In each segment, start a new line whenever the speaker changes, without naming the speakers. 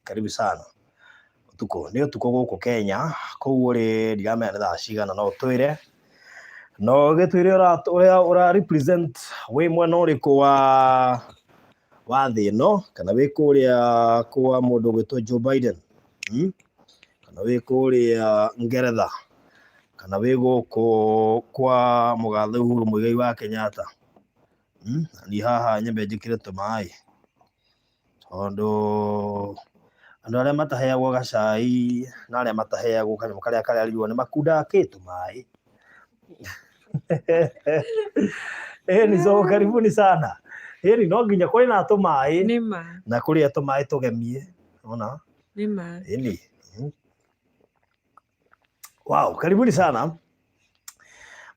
Karibu sana. Ũtukũ nĩ ũtukũ gũkũ Kenya, kũu ũrĩ ndiramenya nĩ thaa cigana, no ũtwĩre. No ũgĩtwĩre ũrĩa ũra represent wĩ mwena ũrĩkũ wa thĩ ĩno, kana wĩ kũrĩa kwa mũndũ ũgwĩtwo Joe Biden, Kana wĩ kũrĩa Ngeretha, kana wĩ gũkũ kwa mũgathe Uhuru Muigai wa Kenyatta. Na niĩ haha nyambe njĩkĩre tũmaĩ, tondũ andũ arĩa mataheagwo gacai na arĩa mataheagwo kanyamũ karĩa kararigwo nĩ makundaga kĩ tũmaĩ. Ĩni, so karibuni sana. Ĩni, no nginya kũrĩ na tũmaĩ
Nĩ ma.
na kũrĩ a tũmaĩ tũgemie. Ona?
Nĩ ma.
Ĩni. Wow, karibuni sana.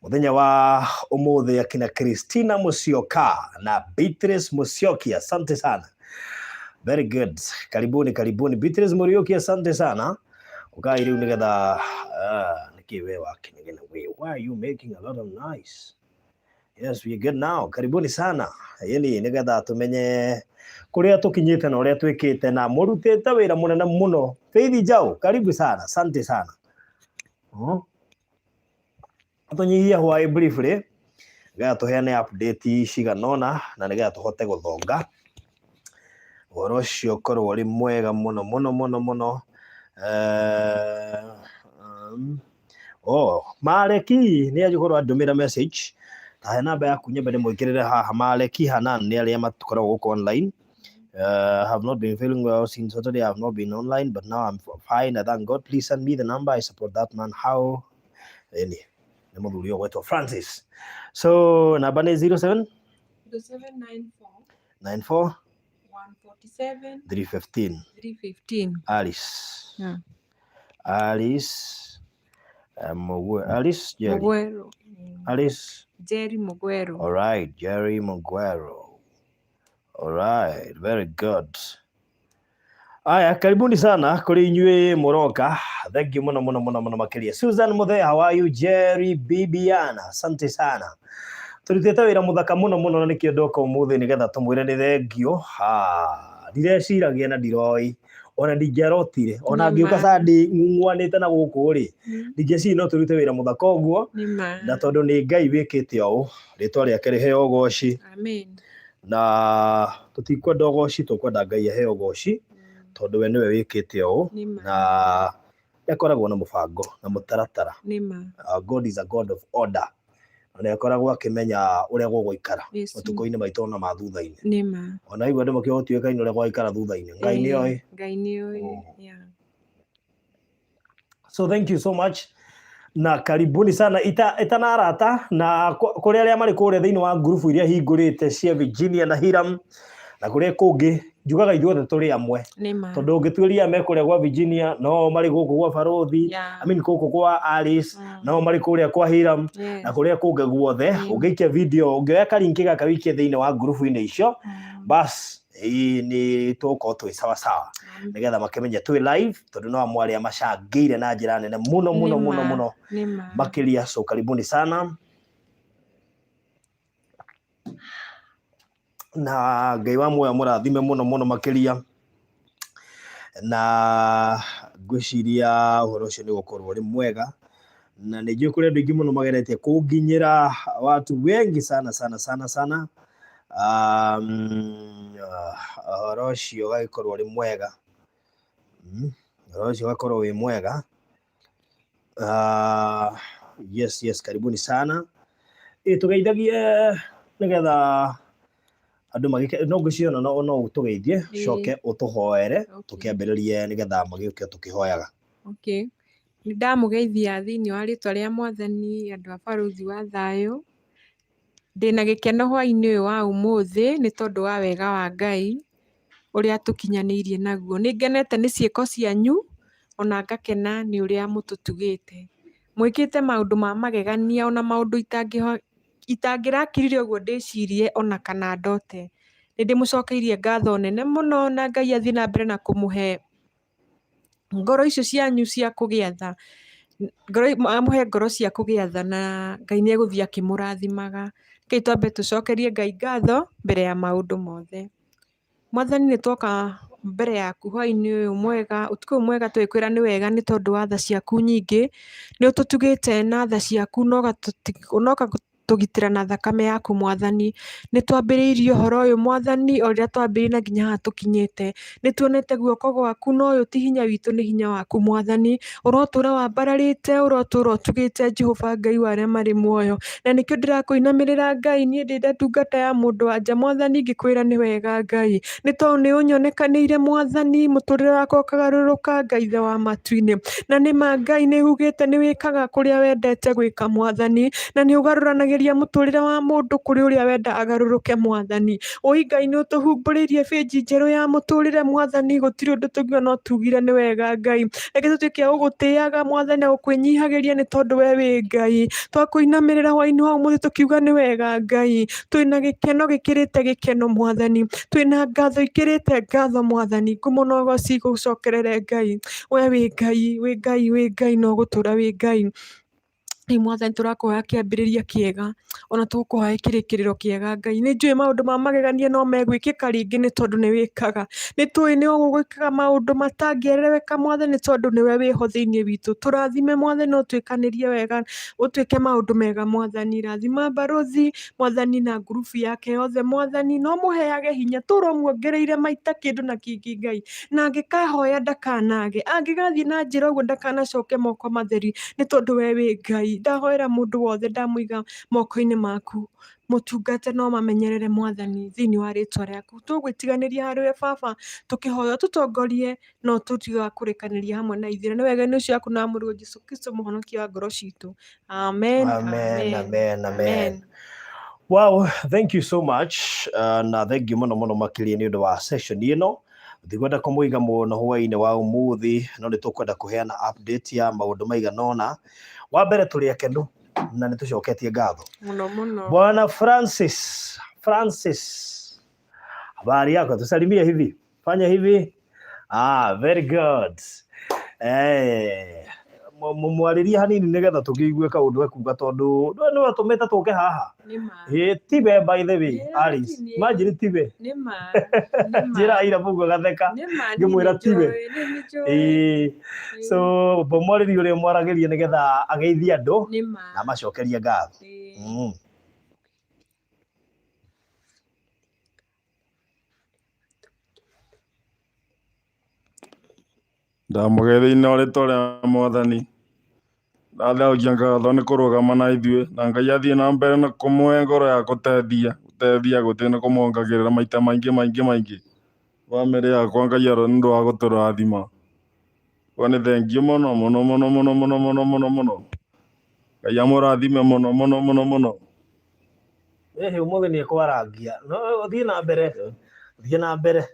Muthenya wa umuthi akina Christina Musyoka na Beatrice Musyoki, asante sana. Very good. Karibuni, karibuni. Beatrice Muriuki, asante sana. Ukai riu nigetha niki we wakinegena we. Why are you making a lot of noise? Yes, we are good now. Karibuni sana. Yeni nigetha tumenye kuria tukinyite na uria twikite na murutite wira munene muno. Faith Njau, karibu sana. Asante sana. Tũnyihie hwaĩ briefly nĩgetha tũheane update cigana ũna na nĩgetha tũhote gũthonga ũhoro ũcio ũkorwo ũrĩ mwega mũno mũno mũno mũno. Oh, Mareki nĩ agĩkorwo andũmĩra message, tahe namba yaku nyambe ndĩmwĩkĩrĩre haha. Mareki Hanan nĩ arĩa makoragwo gũkũ online. Have not been feeling well since Saturday. I have not been online, but now I'm fine. I thank God. Please send me the number. I support that man. How? Eni, nĩ mũthuri ũgwetwo Francis. So namba nĩ 07
0794
94
147
315.
315.
Alice.
Yeah.
Alice. Mugwe, Alice Jerry.
Mugweru.
Alice.
Jerry Mugweru.
All right, Jerry Mugweru. All right, very good. Aya, karibuni sana kuri inyuĩ mũroka. Thank you mũno mũno mũno mũno makĩria. Susan Muthe, how are you? Jerry Bibiana, asante sana. Tũrutĩte wĩra mũthaka mũno mũno na nĩkĩo ndoka ũmũthĩ nĩgetha tũmwĩre nĩ thengio. Ha, ndireciragia na ndiroĩ ona ndingĩarotire ona
Nĩ
ngĩũka
ma.
Sunday ng'ung'uanĩte na gũkũ rĩ, ndingĩeciria no tũrute wĩra mũthaka ũguo,
Nĩ ma.
na tondũ nĩ Ngai wĩkĩte ũũ, rĩtwa rĩake rĩheo ũgoci.
Amen.
Na tũtikwenda ũgoci, tũkwenda Ngai aheo ũgoci tondũ we nĩwe wĩkĩte ũũ,
Nĩ ma.
na nĩ akoragwo na mũbango na mũtaratara.
Nĩ ma.
God is a God of order. Na nĩ akoragwo akĩmenya ũrĩa gũgũikara
Yes.
matukũ-inĩ maitũ ona ma thutha-inĩ.
Nĩ ma.
Ona igua andũ makiuga gũtiũĩkaine ũrĩa gũgaikara thutha-inĩ, Ngai nĩ oĩ.
Ngai nĩ oĩ. Yeah.
So thank you so much na karibuni sana itanarata na kũrĩ arĩa marĩ kũrĩa thĩinĩ wa ngurubu iria hingũrĩte cia Virginia na Hiram na kũrĩa kũngĩ, njugaga ithuothe tũrĩ amwe.
Nĩ ma.
Tondũ ũngĩtuĩria me kũrĩa gwa Virginia no marĩ gũkũ gwa Barothi, I mean gũkũ kwa Alice, no marĩ kũrĩa kwa Hiram na kũrĩa kũngĩ guothe. Ũngĩikia video, ũngĩoya karinki gaka wĩikie thĩinĩ wa ngurubu-inĩ icio, bas ĩĩ nĩ tũgũkorwo twĩ sawa sawa nĩgetha makĩmenye twĩ live, tondũ no amwe arĩa macangĩire na njĩra nene mũno mũno
Nĩ
mũno
ma.
mũno
Nĩ ma.
makĩria. So karibuni sana na Ngai wa muoyo mũrathime mũno mũno makĩria, na ngwĩciria ũhoro ũcio nĩ ũgũkorwo ũrĩ mwega, na nĩ njũĩ kũrĩ andũ aingĩ mũno mageretie kũnginyĩra, watu wengi sana sana sana sana. Ũhoro ũcio ũgagĩkorwo ũrĩ mwega. Ũhoro ũcio ũgakorwo wĩ mwega. Yes, karibuni sana. Ĩ tũgeithagie nĩgetha andũ magĩke, no ngwĩciria ona no ũtũgeithie, coke ũtũhoere tũkĩambĩrĩrie nĩgetha magĩũke tũkĩhoyaga.
Okay. Nĩ ndamũgeithia thĩinĩ wa rĩtwa rĩa Mwathani, andũ a Barũthi wa Thayũ. Ndĩna gĩkeno hwaĩ-inĩ ũyũ wa ũmũthĩ nĩ tondũ wa wega wa Ngai ũrĩa atũkinyanĩirie naguo. Nĩ ngenete nĩ ciĩko cianyu ona ngakena nĩ ũrĩa mũtũtugĩte. Mwĩkĩte maũndũ ma magegania ona maũndũ itangĩrakirire ũguo ndĩcirie ona kana ndote. Nĩ ndĩmũcokeirie ngatho nene mũno na Ngai athiĩ na mbere na kũmũhe ngoro icio cianyu cia kũgĩa tha, ngoro, amũhe ngoro cia kũgĩa tha na Ngai nĩ egũthiĩ akĩmũrathimaga. Rekei twambe tũcokerie Ngai ngatho mbere ya maũndũ mothe. Mwathani, nĩ twoka mbere yaku hwaĩ-inĩ ũyũ mwega, ũtukũ ũyũ mwega tũgĩkwĩra nĩ wega nĩ tondũ wa tha ciaku nyingĩ. Nĩ ũtũtugĩte na tha ciaku na ũgatũgitĩra na thakame yaku Mwathani. Nĩ twambĩrĩirie ũhoro ũyũ Mwathani o rĩrĩa twambĩrĩirie na nginya haha tũkinyĩte. Nĩ tuonete guoko gwaku na ũyũ ti hinya witũ nĩ hinya waku Mwathani. Ũrotũra wambararĩte, ũrotũra ũtugĩte Jehova Ngai wa arĩa marĩ muoyo. Na nĩkĩo ndĩrakũinamĩrĩra Ngai, niĩ ndĩ ndungata ya mũndũ wa nja Mwathani ngĩkwĩra nĩ wega Ngai. Nĩ tondũ nĩ ũnyonekanĩire Mwathani, mũtũrĩre wakwa ũkagarũrũka Ngai Ithe wa matu-inĩ. Na nĩ ma Ngai nĩ ugĩte nĩ wĩkaga kũrĩa wendete gwĩka Mwathani, na nĩ ũgarũranagĩria mũtũrĩre wa mũndũ kũrĩ ũrĩa wenda agarũrũke Mwathani. Ũi Ngai nĩ ũtũhumbũrĩirie bĩnji njerũ ya mũtũrĩre Mwathani, gũtirĩ ũndũ tũngiuga no tugire nĩ wega Ngai. Reke tũtuĩke a gũgũtĩaga Mwathani na gũkwĩnyihagĩria nĩ tondũ we wĩ Ngai. Twakũinamĩrĩra hwaĩ-inĩ wa ũmũthĩ tũkiuga nĩ wega Ngai. Twĩna gĩkeno gĩkĩrĩte gĩkeno Mwathani. Twĩna ngatho ikĩrĩte ngatho Mwathani. Ngumo na ũgoci igũcokerere Ngai. We wĩ Ngai, wĩ Ngai, wĩ Ngai na ũgũtũra wĩ Ngai. Rĩu Mwathani tũrakũhoya kĩambĩrĩria kĩega, ona tũgũkũhoya kĩrĩkĩrĩro kĩega Ngai. Nĩ njũĩ maũndũ ma magegania no megwĩkĩka rĩngĩ nĩ tondũ nĩ wĩkaga. Nĩ tũĩ nĩ ũgwĩkaga maũndũ matangĩereweka Mwathani nĩ tondũ nĩwe wĩho thĩinĩ witũ. Tũrathime Mwathani na ũtwĩkanĩrie wega, ũtwĩke maũndũ mega Mwathani. Rathima barũthi Mwathani na ngurubu yake yothe Mwathani, na ũmũheage hinya, tũũre ũmuongereire maita kĩndũ na kĩngĩ Ngai. Na angĩkahoya ndakanage, angĩgathiĩ na njĩra ũguo ndakanacoke moko matheri, nĩ tondũ we wĩ Ngai. Ndahoera mũndũ wothe ndamũiga moko-inĩ maku, mũtungate na ũmamenyerere Mwathani thĩinĩ wa rĩtwa rĩaku. Tũgwĩtiganĩria harĩ we Baba, tũkĩhoya ũtũtongorie na ũtũtuĩke wa kũrĩkanĩria hamwe na ithuĩ. Na nĩ wega-inĩ ũcio waku na wa mũrũguo Jesũ Kristo mũhonokia wa ngoro citũ. Amen,
Amen,
amen,
amen, amen.
amen.
Wow, thank you so much. Na thank you mũno mũno makĩria nĩ ũndũ wa session ĩno. Ndikwenda kũmũiga mũno hwaĩ-inĩ wa ũmũthĩ, no nĩ tũkwenda kũheana update ya maũndũ maigana ũna. Wa mbere tũrĩ akenu na nĩ tũcoketie ngatho.
Mũno mũno.
Bwana Francis, Francis, habari yako? Tusalimie hivi, fanya hivi. Ah, very good. Eh, mwarĩrie hanini nĩgetha tũkĩigue kaũndũ ekuga tondũ we nĩwe ũtũmĩte tũke haha.
Nĩ ma.
Ĩ tiwe by the way,
Yeah,
Alice.
ti niĩ.
Imagine tiwe.
Nĩ ma. Nĩ ma.
Njĩra aira mũguo gatheka.
Nĩ ma, niĩ
Ngĩmwĩra
nĩ
tiwe.
njũĩ, niĩ nĩ njũĩ.
Ĩ so mwarĩrie ũrĩa mwaragĩria nĩgetha ageithie andũ
Nĩ ma.
na amacokerie ngatho.
Ĩĩ.
Ndamũgeithia na rĩtwa rĩa Mwathani. Ndathengia ngatho nĩ kũrũgama na ithuĩ, na Ngai athiĩ na mbere na kũmũhe ngoro ya gũteithia, gũteithia gũtĩ na kũmwongagĩrĩra maita maingĩ maingĩ maingĩ. Bamĩrĩ yakwa Ngai nĩ ũndũ wa gũtũrathima. Ũguo nĩ thengiũ mũno mũno mũno mũno mũno mũno mũno mũno. Ngai amũrathime mũno mũno mũno mũno.
Ĩhĩ ũmũthĩ nĩ ekwarangia. No thiĩ na mbere. Thiĩ na mbere.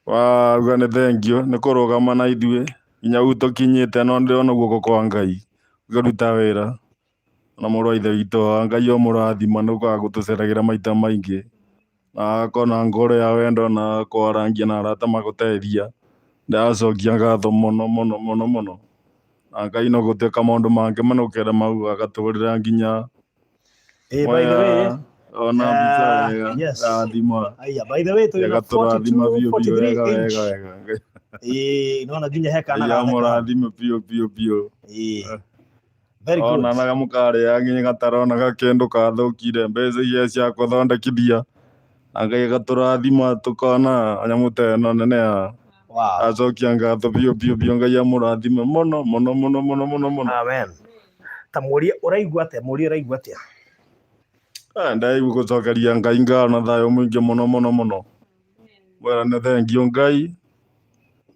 Wauga nĩ thengiũ nĩ kũrũgama na ithuĩ nginya hau tũkinyĩte no ndĩrona guoko kwa Ngai gũkĩruta wĩra. Na mũrũ wa ithe witũ Ngai amũrathima nĩ gũkaga gũtũceragĩra maita maingĩ na agakorwo na ngoro ya wendo na kwarangia na arata magũteithia. Ndĩracokia ngatho mũno mũno mũno mũno. Na Ngai no gũtuĩka maũndũ mangĩ manũkĩre mau agatũrĩra nginya
Ĩ by the way,
ona mbica wega
yes.
rathima
Aya, by the way twĩna
gatũrathima
42
biũ biũ
43
wega
inch.
wega wega.
Ĩ nona nginya he kana
Ngai
gatheka.
amũrathime biũ biũ biũ.
Ĩ. Very good.
Ona na mũkarĩa nginya gataronaga kĩndũ kathũkire mbeca iria cia gũthondekithia na Ngai agatũrathima tũkona nyamũ ta ĩno nene ya
Wow.
acokia ngatho biũ biũ biũ Ngai amũrathime mũno mũno mũno mũno mũno mũno.
Amen. Ta mũrie ũraigua atĩa? Mũrie ũraigua atĩa?
Ndaigua gũcokeria Ngai ngatho na thayũ mũingĩ mũno mũno mũno. Mwĩra nĩ thengiũ Ngai,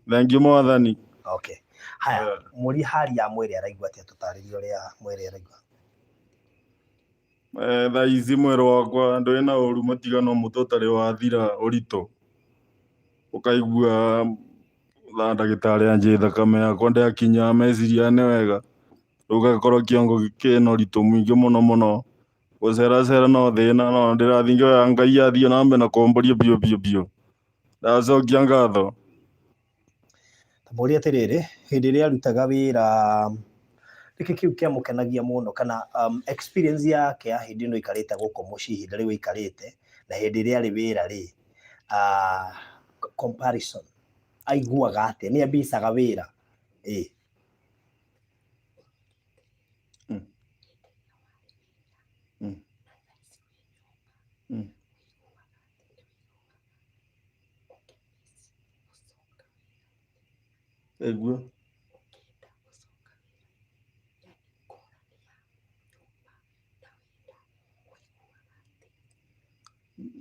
thengiũ Mwathani.
Okay. Haya, mũrie hali ya mwĩrĩ araigua atĩa? Tũtarĩrie ũrĩa mwĩrĩ araigua.
Thaa ici mwĩrĩ wakwa ndũrĩ na ũru mũtigano mũtwe ũtarĩ wathira ũritũ. Ũkaigua thaa ndagĩtarĩ anjĩ thakame yakwa ndĩakinya meciria nĩ wega. Rĩu gagakorwo kĩongo kĩna ũritũ mũingĩ mũno mũno. Gũceracera no thĩna no ndĩrathiĩ ngĩoya Ngai athiĩ na mbere na kũmbũria biũ biũ biũ. Ndacokia ngatho.
Ta mũrie atĩrĩrĩ, hĩndĩ ĩrĩa arutaga wĩra nĩkĩ kĩu kĩamũkenagia mũno kana experience yake ya hĩndĩ ĩno aikarĩte gũkũ mũciĩ ihinda rĩu aikarĩte na hĩndĩ ĩrĩa arĩ wĩra rĩ, Comparison aiguaga atĩa? Nĩ ambicaga wĩra ĩ?
Ĩguo.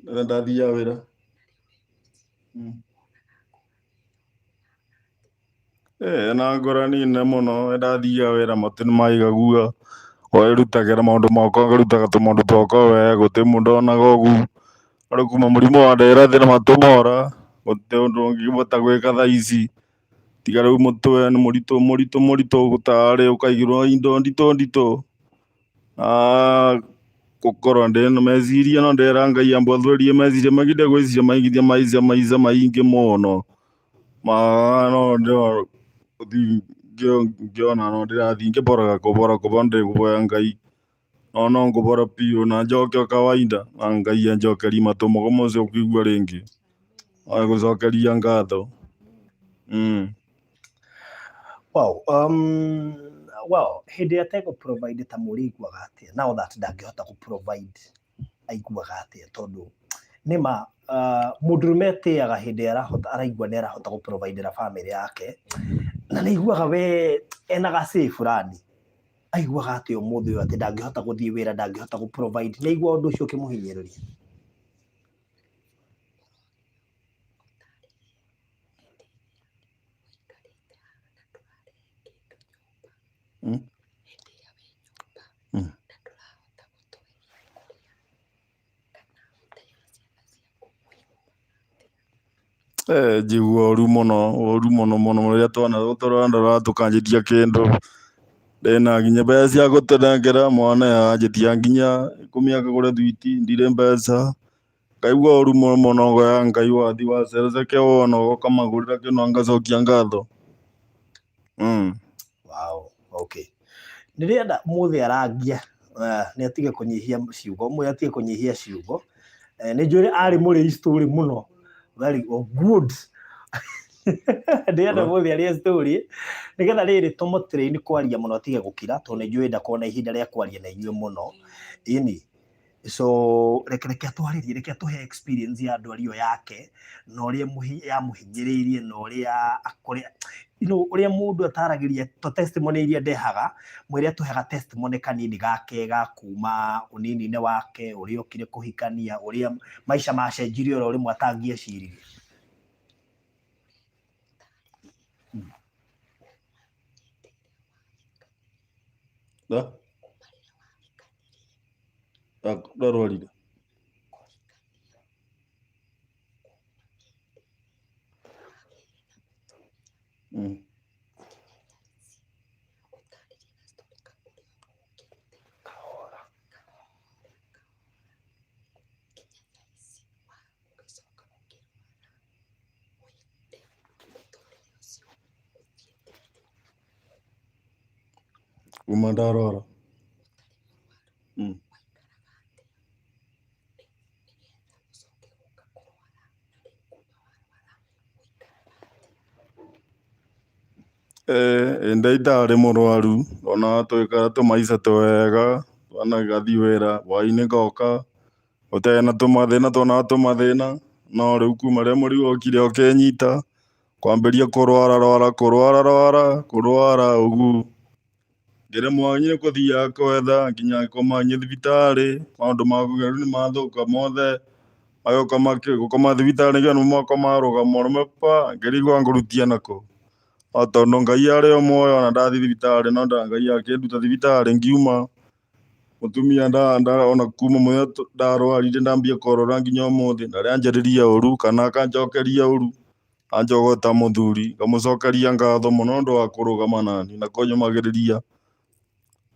Rĩrĩa ndathiaga wĩra. Na ngũrani nene mũno ndathiaga wĩra matũ nĩ maigagua, wĩrutagĩra maũndũ makwa ngarutaga tũmaũndũ twakwa wega gũtirĩ mũndũ onaga ũguo. No rĩu kuma mũrimũ wandehera thĩna matũ mora, gũtirĩ ũndũ ũngĩbota gwĩka thaa ici, tiga rĩu mũtwe nĩ mũritũ mũritũ mũritũ tarĩ ũkaigĩrwo indo nditũ nditũ. Gũkorwo ndĩna meciria no ndĩrera Ngai ambe atherie meciria maingĩ ndegwĩciria maingĩ maica maica maingĩ mũno. No ngĩona no ndĩrathiĩ ngĩboraga kũbora kũbora ndĩkũboya Ngai no no ngũbora biũ na njoke o kawaida na Ngai anjokerie matũ makwa mothe kũigua rĩngĩ agũcokeria ngatho.
Wow. Well, hĩndĩ ĩrĩa ategũ provide ta mũrĩ aiguaga atĩa? Now that ndangĩhota gũ provide aiguaga atĩa? Tondũ nĩma mũndũrũme etĩaga hĩndĩ ĩrĩa arahota araigua nĩ arahota gũ providera famĩlĩ yake na nĩ aiguaga we ena ga say fulani. Aiguaga atĩa ũmũthĩ ũyũ atĩ ndangĩhota gũthiĩ wĩra, ndangĩhota gũ provide? Nĩ aiguaga ũndũ ũcio ũkĩmũhinyĩrĩria?
Njigua ũru mũno, ũru mũno mũno rĩrĩa twana tũtũ tũrandora tũkanjĩtia kĩndũ, ndĩna nginya mbeca cia gũtũnengera, mwana anjĩtia nginya ikũmi akagũre thwiti, ndirĩ mbeca, ngaigua ũru mũno mũno ngoya Ngai wathi waceraceke wona ũkamagũrĩra kĩndũ na ngacokia ngatho.
Wow, okay. Ndĩrenda mũthĩ arangie, nĩ atige kũnyihia ciugo, mũthĩ atige kũnyihia ciugo. Nĩ njũĩ arĩ mũrĩi story mũno. Very good. Ndĩrenda mũthĩ arĩe story nĩgetha rĩrĩ tũmũtrain kwaria mũno atige gũkira, tondũ nĩ njũĩ ndakorwo na ihinda rĩa kwaria na inyuĩ mũno. Ĩni. So reke reke atwarĩrie, reke atũhe experience ya ndwari ĩyo yake na ũrĩa yamũhinyĩrĩirie na ũrĩa akũrĩa, you know, ũrĩa mũndũ ataragĩria to testimony iria ndehaga, mwĩre atũhega testimony kanini gake ga kuma ũnini-inĩ wake, ũrĩa okire kũhikania, ũrĩa maica macenjirie oro rĩmwe atangĩeciririe.
Da? Ndarwarire.
Kahora.
Kuma ndarwara. Ĩndĩ itarĩ mũrwaru ona twĩkara tũmaica twega, twana gathiĩ wĩra hwaĩ-inĩ ngoka, gũtarĩ na tũmathĩna tuonaga tũmathĩna, no rĩu kuma rĩrĩa mũrimũ wokire ũkĩnyita, kwambĩria kũrwara rwara kũrwara rwara kũrwara ũguo, ngĩremwo nginya kũthiaga kwetha nginya ngoma nginya thibitarĩ, maũndũ maku rĩu nĩ mathũka mothe, magĩũka gũkoma thibitarĩ nĩkĩo mwaka marũgama ũrũme pa, ngĩrigwo ngũrutia nakũ. No tondũ Ngai arĩ o muoyo ona ndathiĩ thibitarĩ no Ngai akĩnduta thibitarĩ ngiuma, mũtumia ona kuma mũthenya ndarwarire ndambia kũrwara nginya ũmũthĩ, ndarĩ anjarĩria ũru kana akanjokeria ũru, anjogota mũthuri, ngamũcokeria ngatho mũno nĩ ũndũ wa kũrũgama naniĩ na kũnyũmagĩrĩria,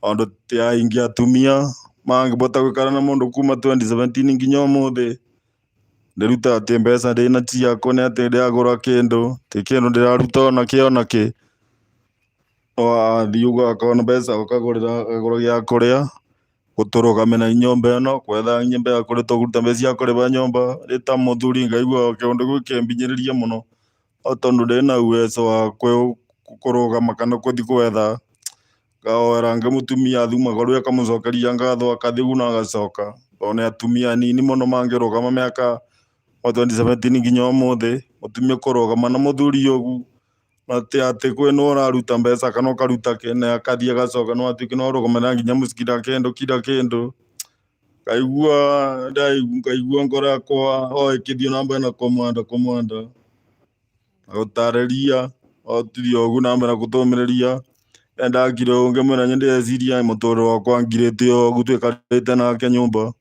tondũ ti aingĩ atumia mangĩbota gũikara na mũndũ kuma 2017 nginya ũmũthĩ, ndĩrutaga atĩ mbeca ndĩna ciakwa nĩ atĩ ndĩragũra kĩndũ, ti kĩndũ ndĩraruta ona kĩ ona kĩ, wathiĩ ũgakora mbeca ũkagũrĩra akagũra gĩa kũrĩa, Gũtũrũgamĩra nyũmba ĩno, gwetha nyũmba ya kũrĩ tũkũruta mbeca cia kũrĩba nyũmba, ndĩ ta mũthuri ngaigua kĩũndũ gĩkĩmbinyĩrĩria mũno, no tondũ ndĩna uwezo wa kũrũgama kana gũthiĩ gwetha, ngahoera mũtumia thuma kũrĩ akamũcokeria ngatho akathiĩ na agacoka, tondũ nĩ atumia anini mũno mangĩrũgama mĩaka o 2017 nginya ũmũthĩ, mũtumia kũrũgama na mũthuri ũguo, na ti atĩ kwĩna ũraruta mbeca kana ũkaruta kĩ, na akathiĩ agacoka no atuĩke no arũgamĩrĩra nginya mũciĩ kila kĩndũ kila kĩndũ. Ngaigua ngaigua ngoro yakwa o ĩkĩthiĩ na mbere na kũmwenda kũmwenda, na gũtarĩria o tũthiĩ ũguo na mbere na gũtũmĩrĩria. Ndakire ũũ ngĩmwĩra nĩ ndĩreciria mũtũrĩre wakwa ngirĩte ũguo tũikarĩte nake nyũmba.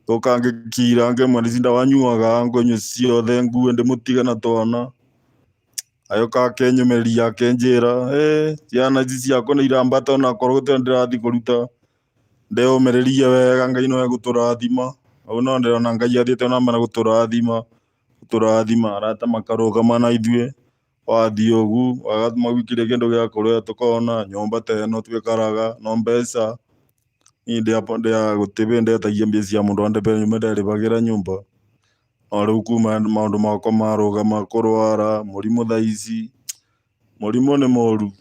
Ndoka ngĩkira ngĩmwĩra ici ndawa nyuaga ngũnyua ciothe ngue ndĩmũtige na twana. Agĩũka akĩnyũmĩrĩria akĩnjĩra, ciana ici ciakwa nĩ irambata onakorwo gũtirĩ ndĩrathiĩ kũruta, ndĩyũmĩrĩrie wega Ngai no egũtũrathima. Hau no ndĩrona Ngai athiĩte na mbere gũtũrathima, gũtũrathima, arata makarũgama na ithuĩ, wathiĩ ũguo magwikĩria kĩndũ gĩa kũrĩa tũkona, nyũmba ta ĩno twikaraga, no mbeca, niĩ gũtirĩ hĩndĩ ndetagia mbia cia mũndũ nyũmba nderĩbagĩra nyũmba. No rĩu kuma maũndũ makwa marũgama kũrwara, mũrimũ thaa ici, mũrimũ nĩ mũru,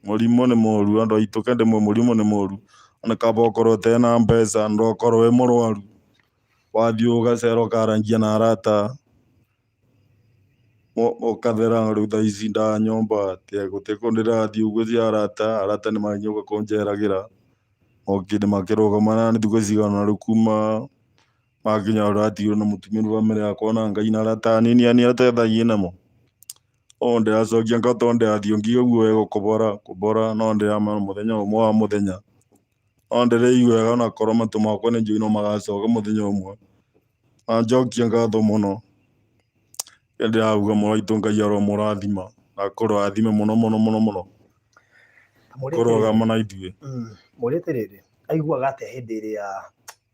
mũrimũ nĩ mũru andũ aitũ reke ndĩmwĩre mũrimũ nĩ mũru. Nĩ kaba ũkorwo ũtarĩ na mbeca ndũgakorwo wĩ mũrwaru, wathiĩ ũgacera ũkarangia na arata, ũkathera. Rĩu thaa ici nda nyũmba gũtirĩ kũndũ ndĩrathiĩ ũguo cia arata, arata nĩ magĩũka kũnjeragĩra, mokire makĩrũgama nani thikũ cigana rĩu kuma makinya ũratigirwo na mũtumia nĩ bamĩrĩ yakwa na Ngai na arata anini anini arĩa twethagia namo. No ndĩracokia ngatho tondũ ndĩrathiĩ ngiuga wega kũbora kũbora no ndĩramenya mũthenya ũmwe wa mũthenya no ndĩraigua wega onakorwo matũ makwa nĩ njũĩ no magacoka mũthenya ũmwe. Na njokie ngatho mũno, ndĩrauga mũraitũ Ngai aromũrathima na akũrathime mũno mũno mũno mũno kũrũgama na ithuĩ.
Mũrĩ atĩrĩrĩ, aiguaga atĩa hĩndĩ ĩrĩa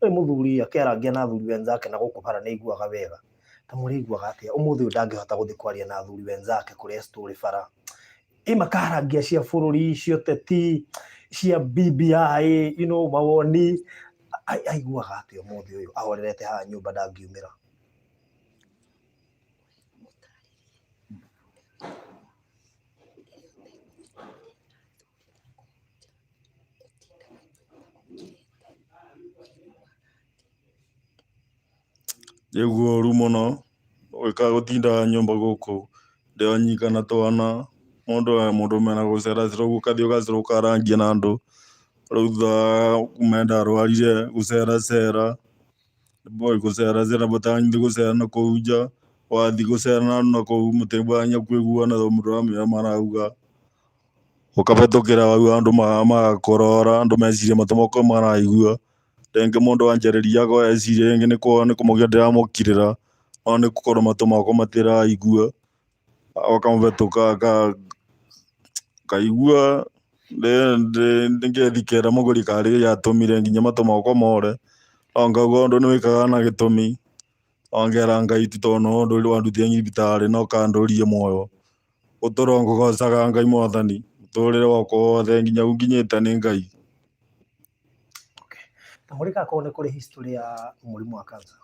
ũyũ mũthuri akĩarangia na athuri wenzake na gũkũ bara nĩ aiguaga wega? Ta mũrĩ aiguaga atĩa ũmũthĩ ũyũ ndangĩhota gũthiĩ kwaria na athuri wenzake kũrĩa story bara, ĩ makarangia cia bũrũri, cia ũteti, cia BBI, mawoni, aiguaga atĩa ũmũthĩ ũyũ ahorerete haha nyũmba ndangiumĩra?
Njiguaga ũru mũno gwĩka gũtinda nyũmba gũkũ ndĩ o nyika na twana, mũndũ mũndũ mena gũceracera ũguo ũgathiĩ ũgacera ũkarangia na andũ, rĩu thutha wa kuma ndarwarire gũceracera, gũceracera gũcera nakũu nja, wathiĩ gũcera nakũu mũtingĩhota kũiguana tondũ mũtiramenya ũrĩa marauga. Ũkabĩtũkĩra hau andũ magakũrora, andũ meciria matũ maraigua, rĩngĩ mũndũ anjarĩria eciria rĩngĩ nĩ kũmũgia ndĩramũkirĩra, no nĩ gũkorwo matũ makwa matiraigua, ũkamũbĩtũka ngaigua ngethikĩra mũgũri karĩ gĩatũmire nginya matũ makwa more, no ngauga ũndũ nĩ wĩkaga na gĩtũmi, no ngera Ngai tu tondũ nĩwe ũndũ wandutire thibitarĩ na ũkandũria muoyo. Gũtũra ngũgocaga Ngai mwathani, mũtũrĩre wakwa wothe nginya hau nginyĩte nĩ Ngai.
Okay. Na mũrĩ ka korwo nĩ kũrĩ history ya mũrimũ wa cancer?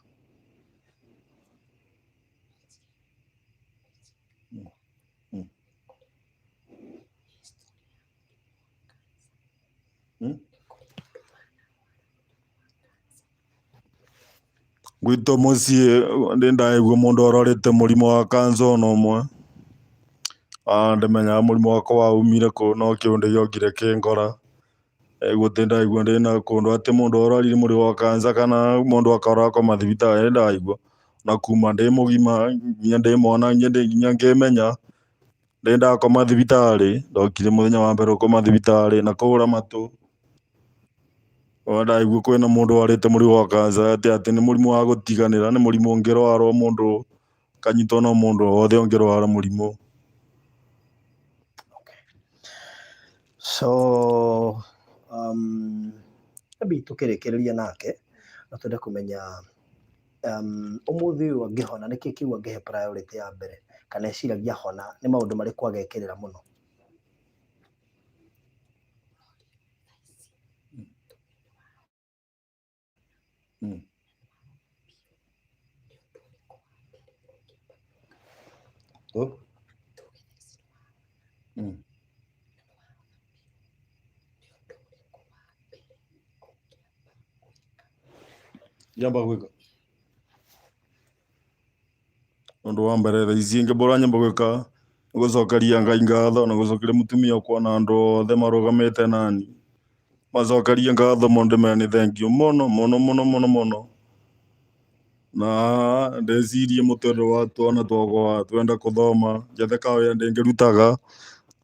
Gwitũ mũciĩ ndĩ ndaigua mũndũ arwarĩte mũrimũ wa cancer ona ũmwe, ndimenyaga mũrimũ wakwa waumire kũ no kĩũndũ gĩokire kĩngora, gũtirĩ ndaigua ndĩna kũndũ atĩ mũndũ arwarire mũrimũ wa cancer kana mũndũ akarwara akoma thibitarĩ ndirĩ ndaigua, na kuma ndĩ mũgima nginya ndĩ mwana nginya ngĩmenya, ndĩ ndakoma thibitarĩ, ndokire mũthenya wa mbere gũkoma thibitarĩ na kũra matũ, ndaigua kwĩna mũndũ warĩte mũrimũ wa cancer atĩ nĩ mũrimũ wa gũtiganĩra, nĩ mũrimũ ũngĩrwarwo mũndũ ũkanyitwo no mũndũ o wothe ũngĩrwara mũrimũ.
Okay. So maybe tũkĩrĩkĩrĩria nake no twende kũmenya ũmũthĩ ũyũ angĩhona nĩkĩ kĩu angĩhe priority ya mbere kana eciragia hona nĩ maũndũ marĩkũ agekĩrĩra mũno?
Oh. Mm. Nyamba gwĩka ũndũ wa mbere thaa ici ingĩbora nyamba gwĩka nĩ gũcokeria Ngai ngatho na gũcokeria mũtumia wakwa na andũ othe marũgamĩte nani macokerie ngatho mũno ndĩmere nĩ thengiũ mũno mũno mũno mũno mũno na ndĩcirie mũtũrĩre wa twana twakwa twenda kũthoma njethe kawĩra ndĩngĩrutaga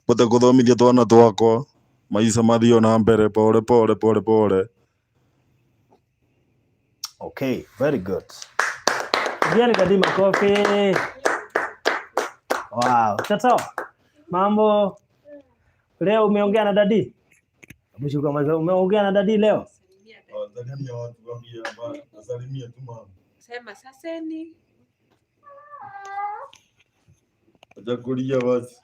bote kũthomithia twana twakwa maica mathiĩ o na mbere pole pole pole pole.
Okay, very good. Pigieni Daddy makofi. Wow. Chato. Mambo. Leo umeongea na Daddy? Hebu shuka mazo, umeongea na Daddy leo?
Salimia watu, waambie nasalimia tu mama.
Sema saseni.
Acha kulia basi.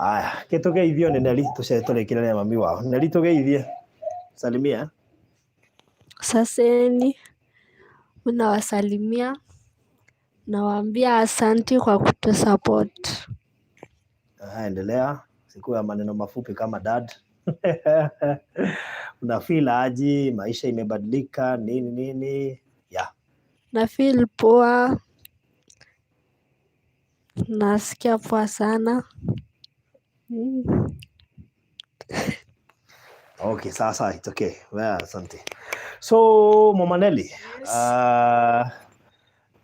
Aya, gĩtũgeithio nĩ Neli, tũce tũrĩkĩrĩre mami wao. Neli tũgeithie. Salimia.
Saseni, nawasalimia, nawaambia asanti kwa kutusupport.
Aha, endelea. Siku ya maneno mafupi kama dad. Una feel aje? Maisha imebadilika nini nini? Yeah.
Na feel poa, nasikia poa sana.
Okay, sasa it's okay. Well, asante. So Mama Nelly,
Yes.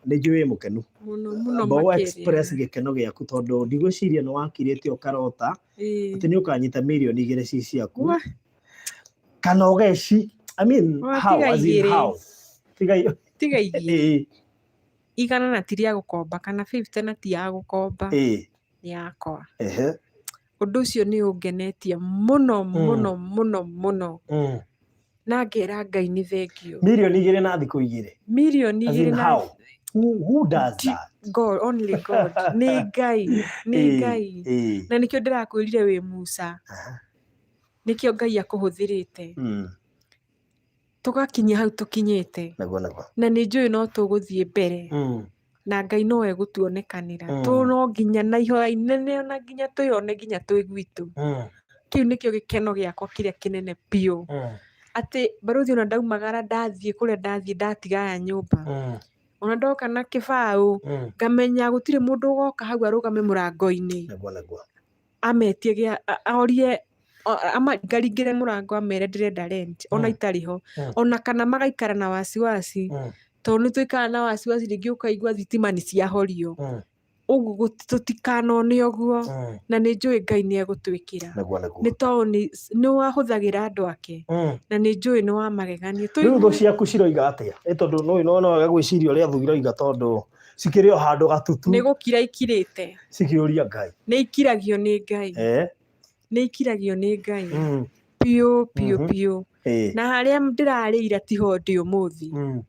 Nĩ njũĩ wĩ mũkenu.
Mũno mũno
Mbogo
makĩria.
express gĩkeno gĩaku tondũ ndigwĩciria nĩ wakirĩte ũkarota
Ĩĩ.
atĩ nĩ ũkanyita mirioni igĩrĩ ci ciaku
Wah.
kana ũgeci. I mean,
Wah,
how?
tiga
As in
igĩrĩ.
how? Tiga
Tiga igĩrĩ.
Ĩĩ.
Igana na ti rĩa gũkomba kana 50 na ti ya gũkomba.
Ĩĩ.
Nĩ yakwa.
Ehe.
Ũndũ ũcio nĩ ũngenetie mũno mũno mũno mũno. Na ngera Ngai nĩ thengio.
Mirioni igĩrĩ na thikũ igĩrĩ.
Mirioni
As
igĩrĩ
in
na
how? Who does that?
God, only God. Nĩ Ngai, nĩ Ngai. Na nĩkĩo ndĩrakwĩrire wĩ Musa. Nĩkĩo Ngai akũhũthĩrĩte. Tũgakinya hau tũkinyĩte.
Nĩguo, nĩguo.
Na nĩ njũĩ no tũgũthiĩ mbere. Na Ngai no egũtuonekanĩra. Tũ no nginya na ihoya inene ona nginya twĩyone nginya twĩ gwitũ. Kĩu nĩkĩo gĩkeno gĩakwa kĩrĩa kĩnene biũ. Atĩ barũthi ona ndaumagara ndathiĩ kũrĩa ndathiĩ ndatiga aya nyũmba. Ona ndoka na kĩbaũ, ngamenya gũtirĩ mũndũ ũgoka hau arũgame mũrango-inĩ.
Nĩguo, nĩguo.
Ametie gĩa, orie, ngaringĩre mũrango amere ndĩrenda rent, ona itarĩ ho. Ona kana magaikara na wasiwasi. Tondũ nĩ tũikaraga na wasiwasi rĩngĩ ũkaigua thitima nĩ ciahorio. Ũguo tũtikanone ũguo. Na nĩ njũĩ Ngai nĩ egũtwĩkĩra.
Nĩguo, nĩguo.
Nĩ tondũ nĩ wahũthagĩra andũ ake. Na nĩ njũĩ nĩ wa magegania.
Rĩu thũ ciaku ciroiga atĩa? Nĩ tondũ no no wega gwĩciria ũrĩa thũ iroiga tondũ cikĩrĩ o handũ gatutu.
Nĩ gũkira ikirĩte.
Cikĩũria Ngai.
Nĩ ikiragio nĩ Ngai. Nĩ ikiragio nĩ Ngai. Piũ, piũ, piũ. Na harĩa ndĩrarĩira tiho ndĩ ũmũthĩ.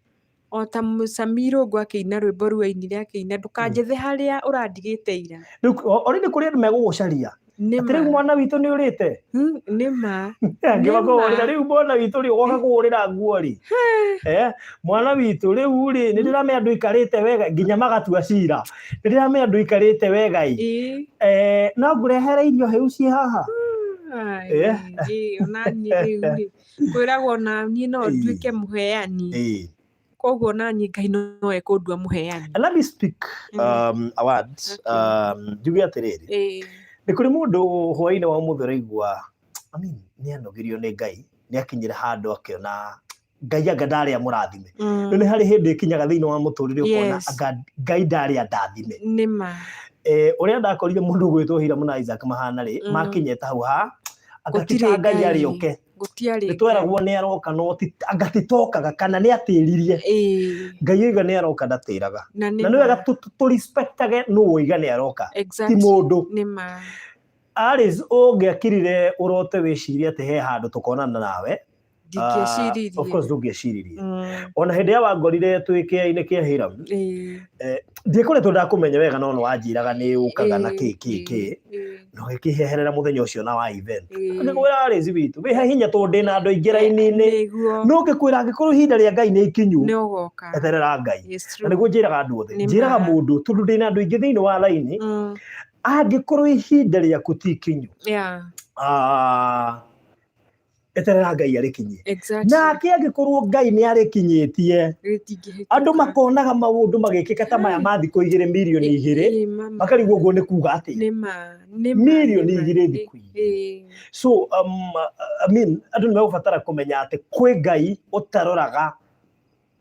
O ta Mũcami Irũngũ akĩina rwĩmbo rũu ainire akĩina, ndũkanjethe harĩa ũrandigĩte ira.
Rĩu, already kũrĩ andũ megũgũcaria.
Nĩ
Atĩ rĩu
ma.
mwana witũ nĩ ũrĩte?
Nĩ ma.
Angĩ
Nĩ
makũhũrĩra,
ma.
rĩu mwana witũ rĩ, ũgoka kũhũrĩra nguo rĩ? Mwana witũ rĩu rĩ, nĩ ndĩramenya ndũikarĩte wega, nginya magatua cira. Nĩ ndĩramenya ndũikarĩte wega ĩ. No ngũrehere irio hĩu ciĩ haha?
Ai, ona niĩ rĩu rĩ, kwĩragwo na niĩ no nduĩke mũheani. Koguo na niĩ Ngai no ekũndua mũheani.
And let me speak, a word. Njuge atĩrĩrĩ. Nĩ kũrĩ mũndũ hwaĩ-inĩ wa ũmũthĩ ũraigua, I mean, nĩ anogirio nĩ Ngai, nĩ akinyire handũ akĩona Ngai anga ndarĩ amũrathime. Rĩu nĩ harĩ hĩndĩ ĩkinyaga thĩinĩ wa mũtũrĩre ũkona anga Ngai ndarĩ andathime.
Nĩ ma.
Ũrĩa ndakorire mũndũ ũgwĩtwo Hiram na Isaac mahana rĩ, makinyĩte hau ha, anga ti
Gũtirĩ
ta Ngai
Ngai.
arĩ oke.
Gũtiarĩ
Nĩ tweragwo nĩ aroka, no anga ti tokaga, kana nĩ atĩririe. Ngai oiga nĩ aroka ndatĩraga.
Na nĩ
Na nĩ wega
ma.
tũ respectage nũ oiga nĩ aroka. Ti mũndũ.
Nĩ ma.
Alice, ũngĩakirire ũrote wĩcirie atĩ he handũ tũkonana nawe.
Ndingĩeciririe.
Of course ndũngĩeciririe. Ona hĩndĩ ĩrĩa wangorire twĩ kĩea-inĩ kĩa Hiram, ndiakoretwo ndakũmenya wega, no nĩwanjĩraga nĩ ũkaga na kĩ, kĩ, kĩ. Na ũgĩkĩheherera mũthenya ũcio na wa event.
Ĩĩ.
Ngĩkwĩra Alice witũ, wĩhe hinya tondũ ndĩna andũ aingĩ raini-inĩ.
Nĩguo.
No ngĩkwĩra angĩkorwo ihinda rĩa Ngai nĩ ikinyu,
Nĩ ũgoka.
eterera Ngai.
It's
Na
true.
nĩguo njĩraga andũ othe,
Nĩ
njĩraga
ma.
mũndũ tondũ ndĩna andũ aingĩ thĩinĩ wa raini, angĩkorwo ihinda rĩaku ti ikinyu, ah, eterera Ngai arĩkinyie. Nake angĩkorwo Ngai nĩ arĩkinyĩtie,
Rĩtingĩhĩtũka.
Andũ makonaga maũndũ magĩkĩka ta maya ma thikũ igĩrĩ mirioni igĩrĩ,
Ĩĩ, mama.
makarigwo ũguo nĩ kuga atĩa.
Nĩ ma. Nĩ ma,
Mirioni
nĩ ma.
igĩrĩ thikũ igĩrĩ.
Ĩĩ.
So I mean, andũ nĩ megũbatara kũmenya atĩ kwĩ Ngai ũtaroraga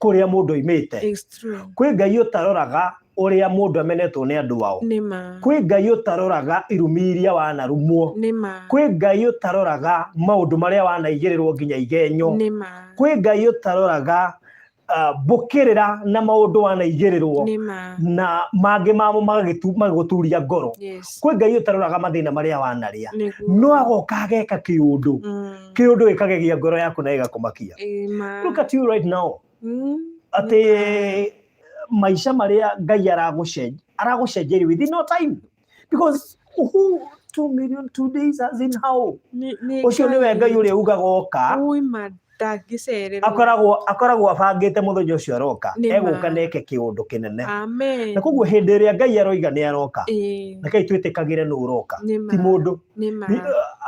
kũrĩa mũndũ oimĩte.
It's true.
Kwĩ Ngai ũtaroraga ũrĩa mũndũ amenetwo nĩ andũ ao.
Nĩ ma.
Kwĩ Ngai ũtaroraga irumi iria wanarumwo.
Nĩ ma.
Kwĩ Ngai ũtaroraga maũndũ marĩa wanaigĩrĩrwo nginya igenyo.
Nĩ ma.
Kwĩ Ngai ũtaroraga mbũkĩrĩra na maũndũ wanaigĩrĩrwo
Nĩ ma.
na mangĩ mamo magĩgũturia ngoro.
Yes.
Kwĩ Ngai ũtaroraga mathĩna marĩa wanarĩa,
Nĩguo.
no agoka ageka kĩũndũ, kĩũndũ gĩkagegia ngoro yaku na gĩgakũmakia.
Ĩĩ, ma.
Look at you right now, atĩ maica marĩa Ngai aragũcenjeria within no time, because who 2 million 2 days, as in how?
Nĩ
Ũcio nĩwe Ngai ũrĩa ugaga oka.
Ui, ma, ndangĩcererwo.
Akoragwo abangĩte mũthenya ũcio aroka.
Nĩ ma.
Egũka neke kĩũndũ kĩnene.
Amen.
Na koguo hĩndĩ ĩrĩa Ngai aroiga nĩ aroka,
Ĩĩ.
rekei twĩtĩkagĩre nũ ũroka,
Nĩ ma.
ti mũndũ.
Nĩ ma.